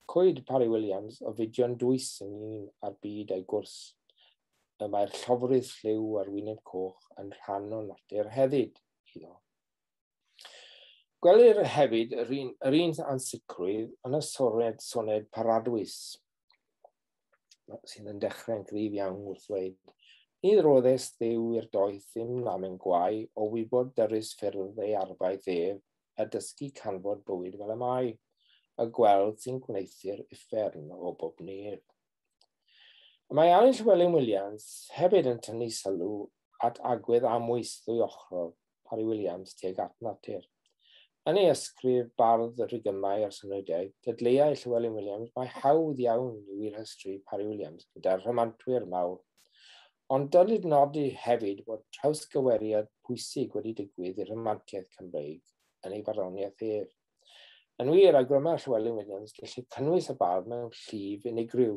Cwyd Parry Williams o fidio'n dwys ynglyn â'r byd a'i gwrs. Y mae'r llofrudd lliw a'r wyneb coch yn rhan o natur hefyd iddo. Gwelir hefyd yr un ansicrwydd yn y soned Paradwys, sydd yn dechrau'n gryf iawn wrth ddweud, "Ni roddes Dduw i'r doeth ddim namyn gwae o wybod dyrys ffyrdd ei arfaeth ef, a dysgu canfod bywyd fel y mae, y gweld sy'n gwneuthur uffern o bob nef." Mae Alun Llywelyn Williams hefyd yn tynnu sylw at agwedd amwys ddwyochrog Parry Williams tuag at natur. Yn ei ysgrif Bardd y Rhigymau a'r Synwydau, dadleuai Llywelyn Williams mae hawdd iawn i rhestru Parry Williams gyda'r rhamantwyr mawr. Ond dylid nodi hefyd bod trawsgyweriad pwysig wedi digwydd i'r rhamantiaeth Cymreig yn ei farddoniaeth ef. Yn wir, awgryma Llywelyn Williams gellir cynnwys y bardd mewn llif unigryw.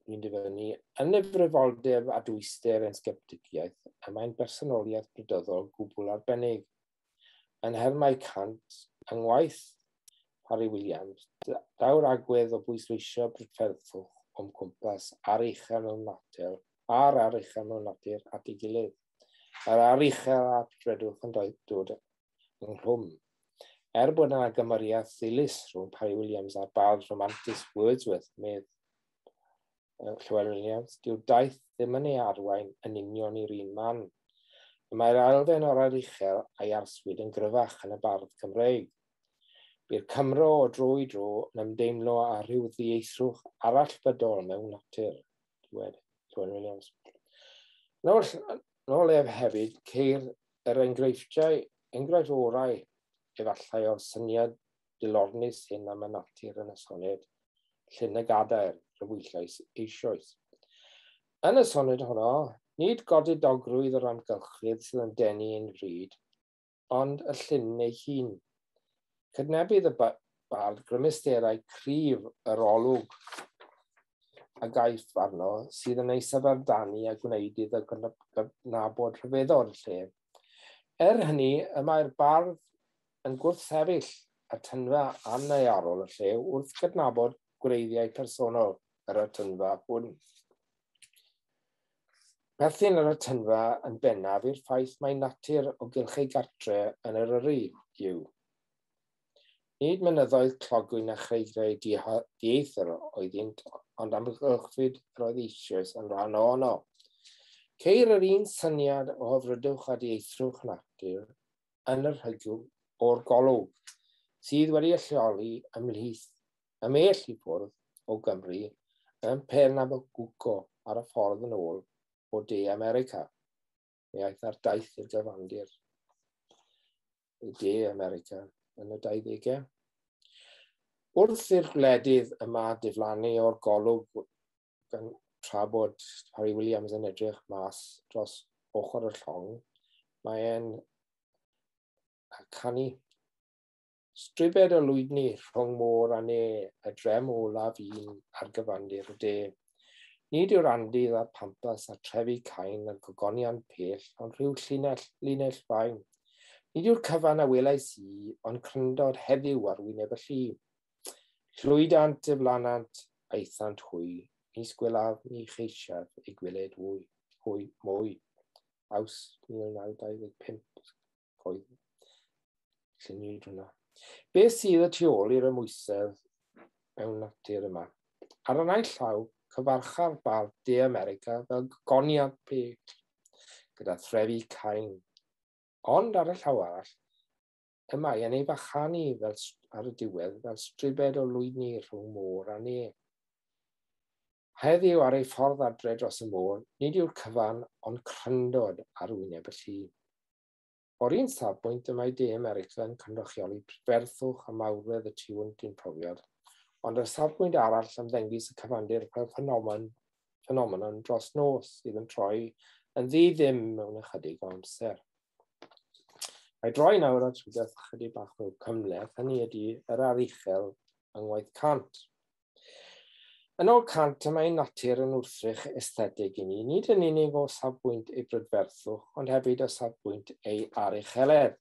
Dwi'n dyfynnu, "Yn ddifrifoldeb a dwyster yn sgeptigiaeth, y mae'n bersonoliaeth brydyddol gwbl arbennig. Yn nhermau Kant, yng ngwaith Parry Williams, daw'r agwedd o bwysleisio prydferthwch o'm cwmpas aruchel mewn natur, a'r aruchel mewn natur at ei gilydd. Yr aruchel a prydferthwch yn dod ynghlwm. Er bod yna gymariaeth ddilys rhwng Parry Williams a'r bardd rhamantus Wordsworth," medd Llywelyn Williams, "dyw'r daith ddim yn ei arwain yn union i'r un man. Y mae'r elfen o'r aruchel a'i arswyd yn gryfach yn y bardd Cymreig. Bu'r Cymro o dro i dro yn ymdeimlo â rhyw ddieithrwch arallfydol mewn natur," dywed Llywelyn Williams. Nôl ef hefyd, ceir yr enghraifft orau efallai o'r syniad dilornus hyn am y natur yn y soned Llyn y Gadair, crybwyllais eisoes. Yn y soned honno, nid godidogrwydd yr amgylchydd sydd yn denu ein bryd, ond y llyn ei hun. Cydnebydd y bardd grymusterau cryf yr olwg a gaiff arno sydd yn ei syfrdanu a gwneud iddo gydnabod rhyfeddod y lle. Er hynny, y mae'r bardd yn gwrthsefyll atynfa annaearol y lle wrth gydnabod gwreiddiau personol yr atynfa hwn. Perthyn yr atynfa yn bennaf i'r ffaith mai natur o gylch ei gartre yn Eryri yw. Nid mynyddoedd clogwyn a chreigiau dieithr oeddynt, ond amgylchfyd yr oedd eisoes yn rhan ohono. Ceir yr un syniad o hyfrydwch a dieithrwch natur yn y rhigwm o'r golwg, sydd wedi ei lleoli ymhlith ymhell i ffwrdd o Gymru yn Pernambuco ar y ffordd yn ôl o De America. Mi aeth ar daith i'r gyfandir i De America yn y 20au. Wrth i'r gwledydd yma diflannu o'r golwg gan tra bod Parry Williams yn edrych mas dros ochr y llong, mae e'n canu "Stribed o lwydni rhwng môr a ne, y drem olaf un ar gyfandir y de. Nid yw'r Andes a'r Pampas a'r trefi cain a'r gogoniant pell, ond rhyw linell fain. Nid yw'r cyfan a welais i, ond cryndod heddiw ar wyneb y lli. Llwydant, diflanant, aethant hwy, nis gwelaf ni cheisiaf eu gweled hwy mwy." Awst 1925 oedd lluniwyd hwnna. Beth sydd y tu ôl i'r ymwysedd mewn natur yma? Ar y naill llaw, cyfarcha'r bardd De America fel gogoniant pell, gyda threfi cain. Ond ar y llaw arall, y mae yn ei fychanu fel, ar y diwedd fel stribed o lwydni rhwng môr a ne. Heddiw ar ei ffordd adre dros y môr, nid yw'r cyfan ond cryndod ar wyneb y lli. O'r un safbwynt, y mae De America yn cynrychioli prydferthwch a mawredd y tu hwnt i'n profiad, ond ar safbwynt arall ymddengys y cyfandir fel ffenomenon dros nos sydd yn troi yn ddi ddim mewn ychydig o amser. Mae droi nawr at rhywbeth ychydig bach mwy cymhleth, hynny ydy yr aruchel yng ngwaith Kant. Yn ôl Kant, y mae natur yn wrthrych esthetig i ni, nid yn unig o safbwynt ei brydferthwch, ond hefyd o safbwynt ei arucheledd.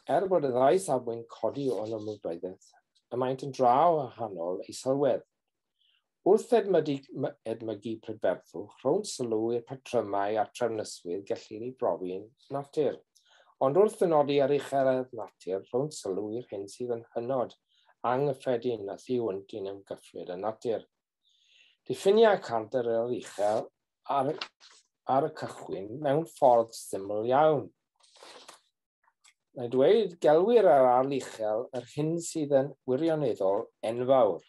Er bod y ddau safbwynt codi o'n ymwybyddiaeth, y maent yn dra wahanol eu sylwedd. Wrth edmygu prydferthwch, rhown sylw i'r patrymau a'r trefnyswydd gellir ei brofi'n natur. Ond wrth ddynodi arucheledd natur, rhown sylw i'r hyn sydd yn hynod, anghyffredin a thu hwnt i'n ymgyffred yn natur. Diffinia Kant yr aruchel ar y cychwyn mewn ffordd syml iawn. Mae'n dweud gelwir ar aruchel yr hyn sydd yn wirioneddol enfawr.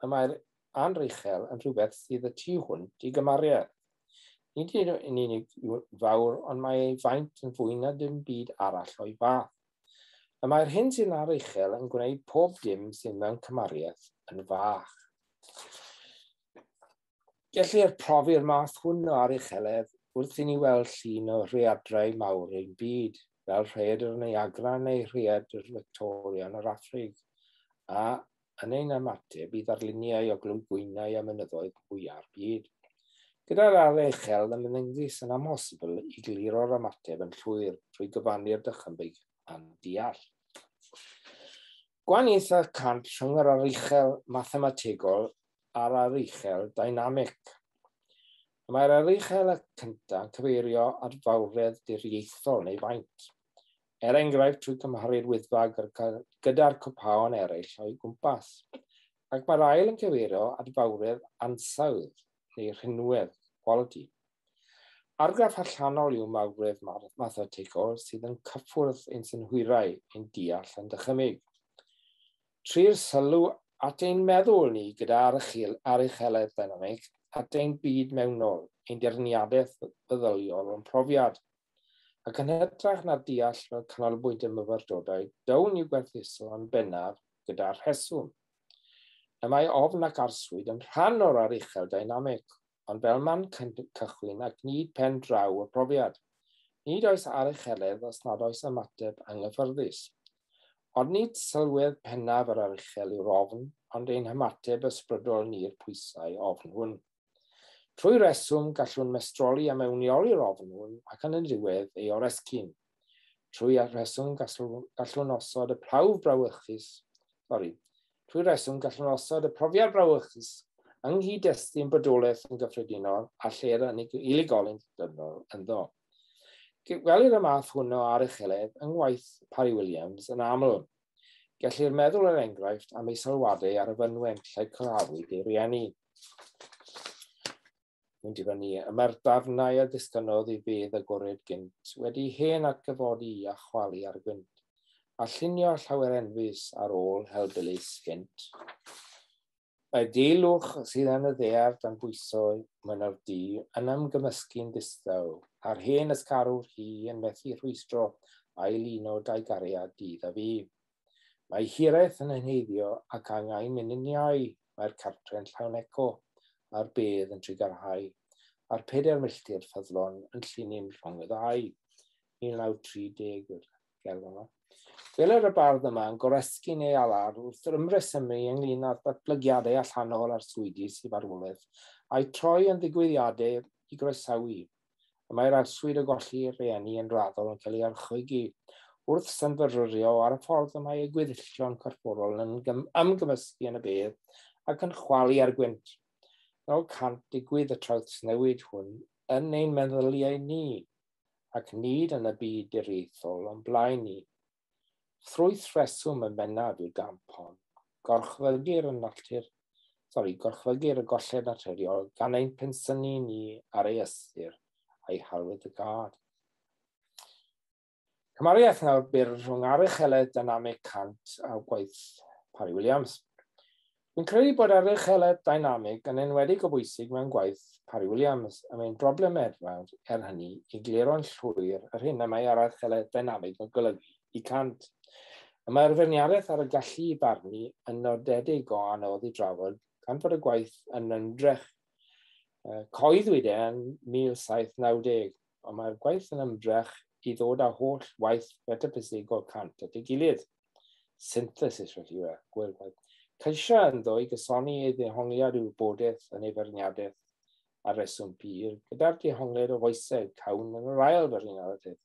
Y mae'r anruchel yn rhywbeth sydd y tu hwnt i gymariaeth. Nid yn unig fawr, ond mae ei faint yn fwy na dim byd arall o'i fath. Y mae'r hyn sy'n aruchel yn gwneud pob dim sydd mewn cymariaeth yn fach. Gellir profi'r math hwn o arucheledd wrth i ni weld llun o rhaeadrau mawr ein byd, fel rhaeadr Niagara neu rhaeadr Victoria yn yr Affrig, a yn ein ymateb i ddarluniau o glogwynau a mynyddoedd mwyaf byd. Gyda'r aruchel yn ymddengys yn amhosibl i gliro'r ymateb yn llwyr trwy gyfannu'r dychymyg a'n deall. Gwahaniaetha Kant rhwng yr aruchel mathemategol a'r aruchel dynamig. Mae'r aruchel y cyntaf yn cyfeirio at fawredd diriaethol neu faint. Er enghraifft, trwy cymharu'r Wyddfa gyda'r copaon eraill o'i gwmpas. Ac mae'r ail yn cyfeirio at fawredd ansawdd neu rhinwedd, quality. Argraff allanol yw mawredd mathemategol sydd yn cyffwrdd ein synhwyrau, ein deall a'n dychymyg. Try'r sylw at ein meddwl ni gyda arucheledd dynamig, at ein byd mewnol, ein dirniadaeth feddyliol o'n profiad. Ac yn hytrach na deall fel canolbwynt y myfyrdodau, down i'w gwerthuso yn bennaf gyda'r rheswm. Y mae ofn ac arswyd yn rhan o'r aruchel dynamig, ond fel man cychwyn ac nid pen draw y profiad. Nid oes arucheledd os nad oes ymateb anghyffyrddus. Ond nid sylwedd pennaf yr aruchel yw'r ofn, ond ein hymateb ysbrydol ni'r pwysau ofn hwn. Trwy reswm gallwn mestroli a mewnoli'r ofn hwn ac yn y diwedd ei oresgyn. Trwy reswm gallwn osod y prawf brawychus, trwy reswm gallwn osod y profiad brawychus yng nghyd-destun bodolaeth yn gyffredinol a lle'r unigolyn dynol ynddo. Gwelir y math hwn o arucheledd yng ngwaith Parry Williams yn aml. Gellir meddwl er enghraifft am ei sylwadau ar y fynwent lle claddwyd ei rieni. Mae'n dibynnu, y mae'r dafnau a ddisgynnodd i fedd agored gynt wedi hen atgyfodi a chwalu ar gwynt, a llunio llawer enfys ar ôl helbulus gynt. Mae deilwch sydd yn y ddaear dan bwyso mynydd du yn ymgymysgu'n ddistaw, a'r hen ysgarwr hi yn methu rhwystro ail uno dau gariad dydd a fi. Mae hiraeth yn henheiddio ac angau'n mynd yn iau, mae'r cartre'n llawn eco, a'r bedd yn trugarhau, a'r 4 milltir ffyddlon yn llinyn rhwng y ddau. 1930 yw'r gerdd yma. Gweler y bardd yma yn goresgyn ei alar wrth yr ymresymu ynglyn â'r datblygiadau allanol a'r swyddi sydd farwolaeth, a'i troi yn ddigwyddiadau i groesawu. Y mae'r arswyd o golli rieni yn raddol yn cael ei archwigi wrth synfyfyrio ar y ffordd y mae ei gweddillion corfforol yn ymgymysgu yn y bedd ac yn chwalu ar gwynt. Fel Kant digwydd y trawsnewid hwn yn ein meddyliau ni, ac nid yn y byd diriaethol o'n blaen ni. Ffrwyth rheswm yn bennaf yw'r gamp hon. Gorchfygir y golled naturiol gan ein pensiynu ni ar ei ystyr a'i halwyd y gad. Cymariaeth nawr byr rhwng arucheledd dynamig Kant a gwaith Parry Williams. Dwi'n credu bod arucheledd dynamig yn enwedig o bwysig mewn gwaith Parry Williams, a mae'n broblem enfawr er hynny i gliro'n llwyr yr hyn y mae arucheledd dynamig yn golygu i Kant. Y mae'r feirniadaeth ar y gallu i barnu yn nodedig o anodd i drafod gan fod y gwaith yn ymdrech. Coeddwyd e yn 1790, ond mae'r gwaith yn ymdrech i ddod â holl waith metaffisegol Kant at ei gilydd. Synthesis felly yw e, gweld gwaith. Ceisio ynddo i gysoni ei ddehongliad i'w wybodaeth yn ei feirniadaeth ar reswm pur, gyda'r dehongliad o foeseg cawn yn yr ail feirniadaeth.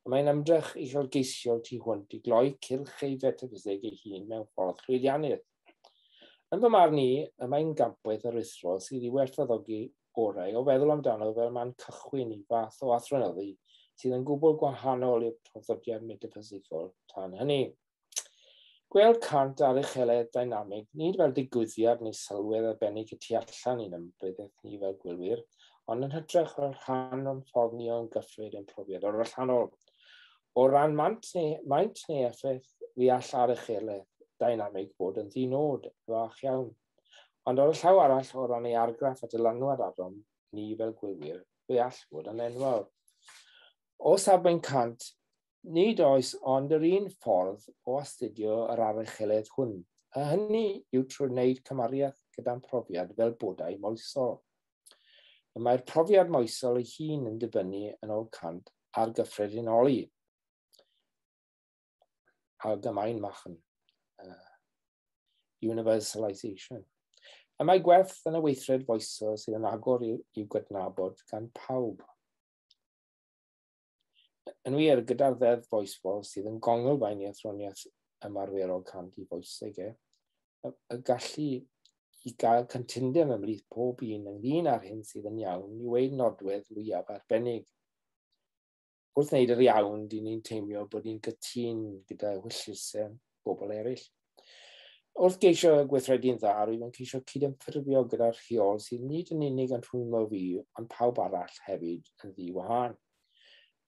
Mae'n ymdrech uchelgeisiol tu hwnt i gloi cylch ei fetaffiseg ei hun mewn ffordd llwyddiannus. Yn fy marn i, y mae'n gampwaith aruthrol sydd i werthfawrogi orau o feddwl amdano fel man cychwyn i fath o athronyddu sydd yn gwbl gwahanol i'r traddodiad metaffisegol tan hynny. Gweld Kant ar ucheledd dynamig, nid fel digwyddiad neu sylwedd arbennig y tu allan i'n ymwybyddiaeth ni fel gwylwyr, ond yn hytrach fel rhan o'n ffordd ni o'n gyffred yn profiad o'r allanol. O ran maint neu, maint neu effaith, fi all ar ucheledd dynamig fod yn ddinod, fach iawn. Ond ar y llaw arall, o ran ei argraff a dylanwad arnom ni fel gwylwyr, fe all fod yn enfawr. O safbwynt Kant, nid oes ond yr un ffordd o astudio yr arucheledd hwn, a hynny yw trwy wneud cymariaeth gyda'n profiad fel bodau moesol. Y mae'r profiad moesol ei hun yn dibynnu yn ôl Kant ar gyffredinoli, Allgemeinmachen, universalisation. Y mae gwerth yn y weithred foesol sydd yn agor i'w gydnabod gan pawb. Yn wir, gyda'r ddeddf foesol sydd yn gonglfaen i athroniaeth ymarferol Kant i foeseg e, y gallu i gael cytundeb ymhlith pob un ynglyn â'r hyn sydd yn iawn yw ei nodwedd fwyaf arbennig. Wrth wneud yr iawn, dyn ni'n teimlo bod ni'n gytûn gyda hwylusau bobl eraill. Wrth geisio gweithredu'n dda, rwyf yn ceisio cydymffurfio gyda'r rheol sydd nid yn unig yn rhwymo fi, ond pawb arall hefyd yn ddiwahân.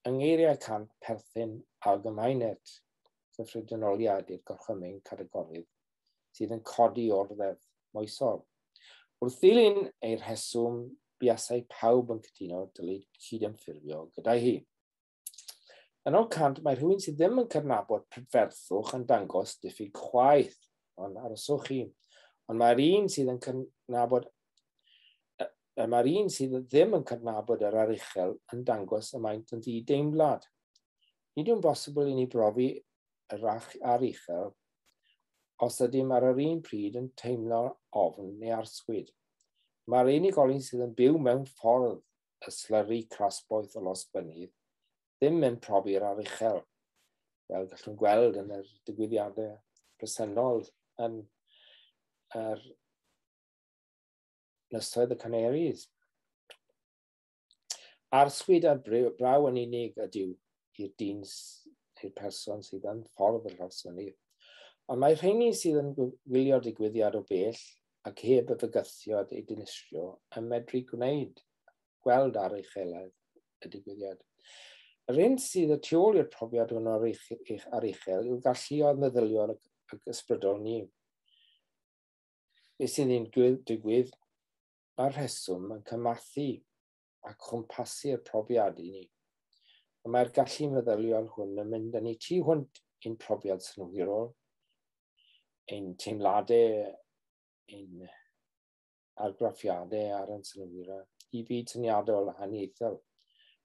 Yng ngeiriau Kant, perthyn allgemeinheit, cyffredinoliad i'r gorchymyn categorydd sydd yn codi o'r ddeddf moesol. Wrth ddilyn ei rheswm, buasai pawb yn cytuno dylid cydymffurfio gyda hi. Yn ôl Kant, mae rhywun sydd ddim yn cydnabod prydferthwch yn dangos diffyg chwaeth, ond aroswch chi. Ond mae'r un sydd yn cydnabod mae'r un sydd ddim yn cydnabod yr aruchel yn dangos y maent yn ddi-deimlad. Nid yw'n bosibl i ni brofi yr aruchel os ydym ar yr un pryd yn teimlo ofn neu arswyd. Mae'r unigolyn sydd yn byw mewn ffordd y slyri crasboeth o losbynydd ddim yn profi'r aruchel, fel gallwn gweld yn yr digwyddiadau presennol yn yr Ynysoedd y Canaries. Arswyd a braw yn unig ydyw i'r dyn, i'r person sydd yn ffordd y llosgynydd. Ond mae rheini sydd yn gwylio'r digwyddiad o bell ac heb y fygythiad ei dinistrio yn medru gwneud, gweld ar ucheledd y digwyddiad. Yr un sydd y tu ôl i'r profiad hwn o'r aruchel yw'r galluoedd meddyliol ac ysbrydol ni. Beth sydd yn digwydd, mae'r rheswm yn cymathu a chwmpasu'r profiad i ni. Y mae'r gallu meddyliol hwn yn mynd â ni tu hwnt i'n profiad synhwyrol, ein teimladau, ein argraffiadau ar ein synhwyrau, i fyd syniadol a haniaethol.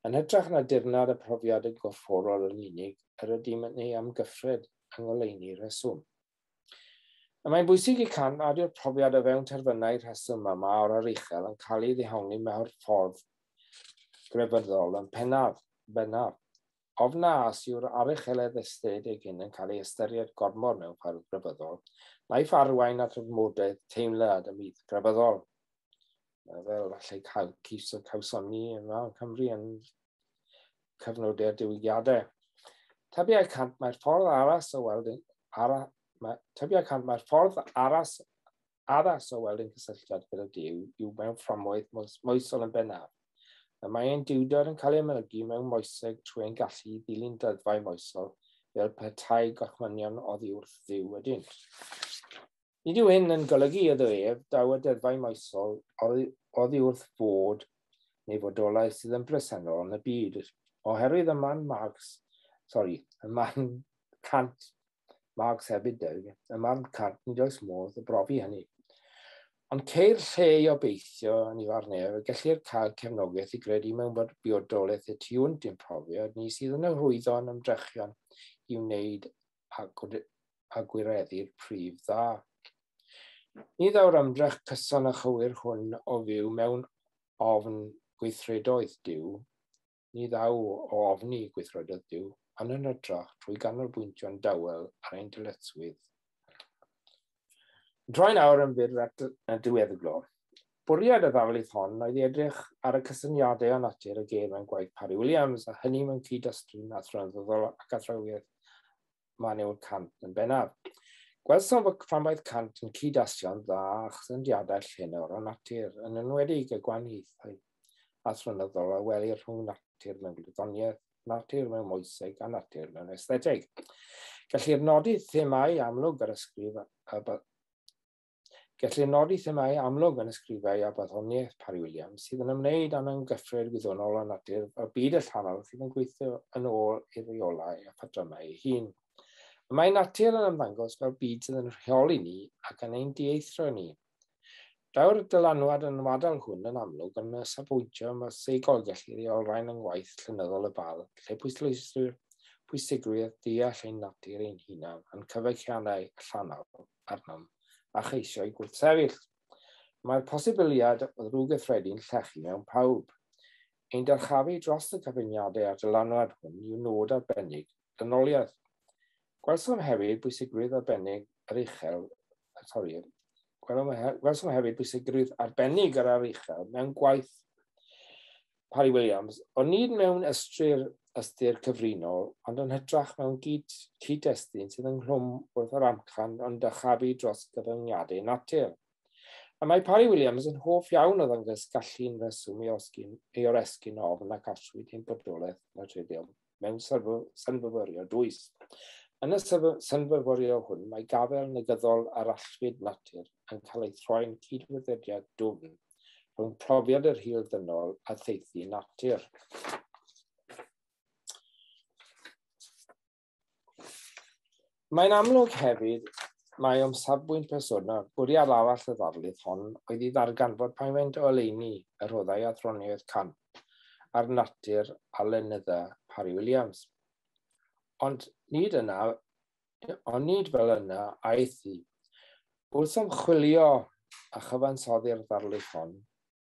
Yn hytrach na dirnad y profiad y gorfforol yn unig, yr ydym yn ei amgyffred yng ngoleuni rheswm. Y mae'n bwysig i Kant nad yw'r profiad o fewn terfynau rheswm yma o'r aruchel yn cael ei ddehongli mewn ffordd grefyddol yn pennaf. Bennaf. Ofna os yw'r arucheledd estheteg hyn yn cael ei ystyried gormod mewn ffordd grefyddol, naiff arwain at ormodedd teimlad y myth grefyddol. Fel falle cael cawson ni yma yng Nghymru yn cyfnodau'r diwygiadau. Tybiai Kant mae'r ffordd arall o weld tybiai Kant mae'r ffordd aras, addas o weld ein cysylltiad gyda Duw yw mewn fframwaith moesol yn bennaf. Y mae ein duwdod yn cael ei amlygu mewn moeseg trwy ein gallu i ddilyn deddfau moesol fel petai gorchmynion oddi wrth Dduw ydynt. Nid yw hyn yn golygu iddo ef daw y deddfau moesol oddi wrth fod neu fodolaeth sydd yn bresennol yn y byd, oherwydd y man Marx, sori, y man Kant, Marx hefyd deug, y man Kant nid oes modd o brofi hynny. Ond ceir lle i obeithio yn ei farn ef, y gellir cael cefnogaeth i gredu mewn bod biodolaeth y tu hwnt i'n profiad ni sydd yn hyrwyddo yn ymdrechion i wneud a gwireddu'r prif dda. Ni ddaw'r ymdrech cyson a chywir hwn o fyw mewn ofn gweithredoedd Duw, ni ddaw o ofni gweithredoedd Duw, ond yn hytrach trwy ganolbwyntio'n dawel ar ein dyletswydd. Droi nawr yn fyr at y diweddglo. Bwriad y ddarlith hon oedd i edrych ar y cysyniadau o natur y geir mewn gwaith Parry Williams, a hynny mewn cyd-destun athronyddol ac athrawiaeth Manuel Kant yn bennaf. Gwelsom fod fframwaith Kant yn cyd-asio'n dda â chysyniadau llenor o natur, yn enwedig y gwahaniaethau athronyddol a welir rhwng natur mewn gwyddoniaeth, natur mewn moeseg a natur mewn estheteg. Gellir nodi themâu amlwg yr ysgrif a Gellir nodi themâu amlwg yn ysgrifau a barddoniaeth Parry Williams sydd yn ymwneud â'n amgyffred gwyddonol o natur y byd allanol sydd yn gweithio yn ôl ei reolau a phatrymau ei hun. Y mae natur yn ymddangos fel byd sydd yn rheoli ni ac yn ein dieithrio ni. Daw'r dylanwad anwadal hwn yn amlwg yn y safbwyntiau moesegol gellir ei olrhain yng ngwaith llenyddol y bardd, lle pwysleisir pwysigrwydd deall ein natur ein hunan a'n cyfeilliannau allanol arnom a cheisio'i gwrthsefyll. Mae'r posibiliad o ddrwgweithredu'n llechu mewn pawb. Ein dyrchafu dros y cyfyngiadau a'r dylanwad hwn yw nod arbennig dynoliaeth. Gwelsom hefyd bwysigrwydd arbennig yr uchel, sori, gwelsom hefyd bwysigrwydd arbennig yr aruchel mewn gwaith Parry Williams, ond nid mewn ystyr, ystyr cyfrinol, ond yn hytrach mewn gyd, cyd-destun sydd ynghlwm wrth yr amcan ond dychafu dros gyfyngiadau natur. A mae Parry Williams yn hoff iawn o ddangos gallu'n reswm i, osgyn, i oresgyn ofn ac arswyd ein bodolaeth naturiol mewn synfyfyrio dwys. Yn y synfyfyrio hwn, mae gafael negyddol ar allfyd natur yn cael ei throi'n cydweithrediad dwfn rhwng profiad yr hil ddynol a theithi natur. Mae'n amlwg hefyd mae o'm safbwynt personol, bwriad arall y ddarlith hon oedd i ddarganfod pa faint o oleuni y rhoddai athroniaeth Kant ar natur a lenydda Parry Williams. Ond nid yna, ond nid fel yna aeth hi. Wrth ymchwilio a chyfansoddi'r ddarlith hon,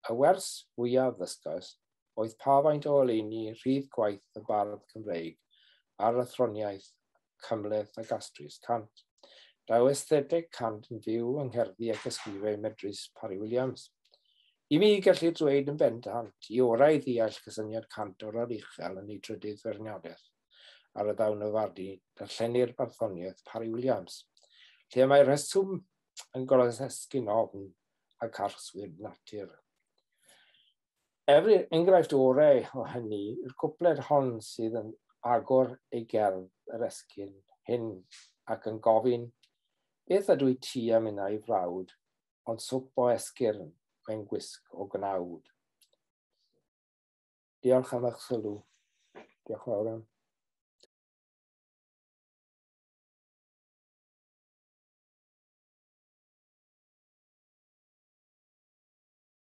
y wers fwyaf ddysgais oedd pa faint o oleuni rhydd gwaith y bardd Cymreig ar athroniaeth cymhleth ac astrus Kant. Daw estheteg Kant yn fyw yng ngherddi ac ysgrifau medrus Parry Williams. I mi, gellir dweud yn bendant, i orau ddeall cysyniad Kant o'r aruchel yn ei drydydd feirniadaeth ar y ddawn o farnu darllenir barddoniaeth Parry Williams, lle mae rheswm yn goresgyn ofn ac arswyd natur. Every enghraifft orau o hynny yw'r cwpled hon sydd yn agor ei gerdd yr esgyn hyn ac yn gofyn, beth ydw i ti am innau frawd, ond swp o esgyrn mewn gwisg o gnawd. Diolch am eich sylw. Diolch yn fawr iawn.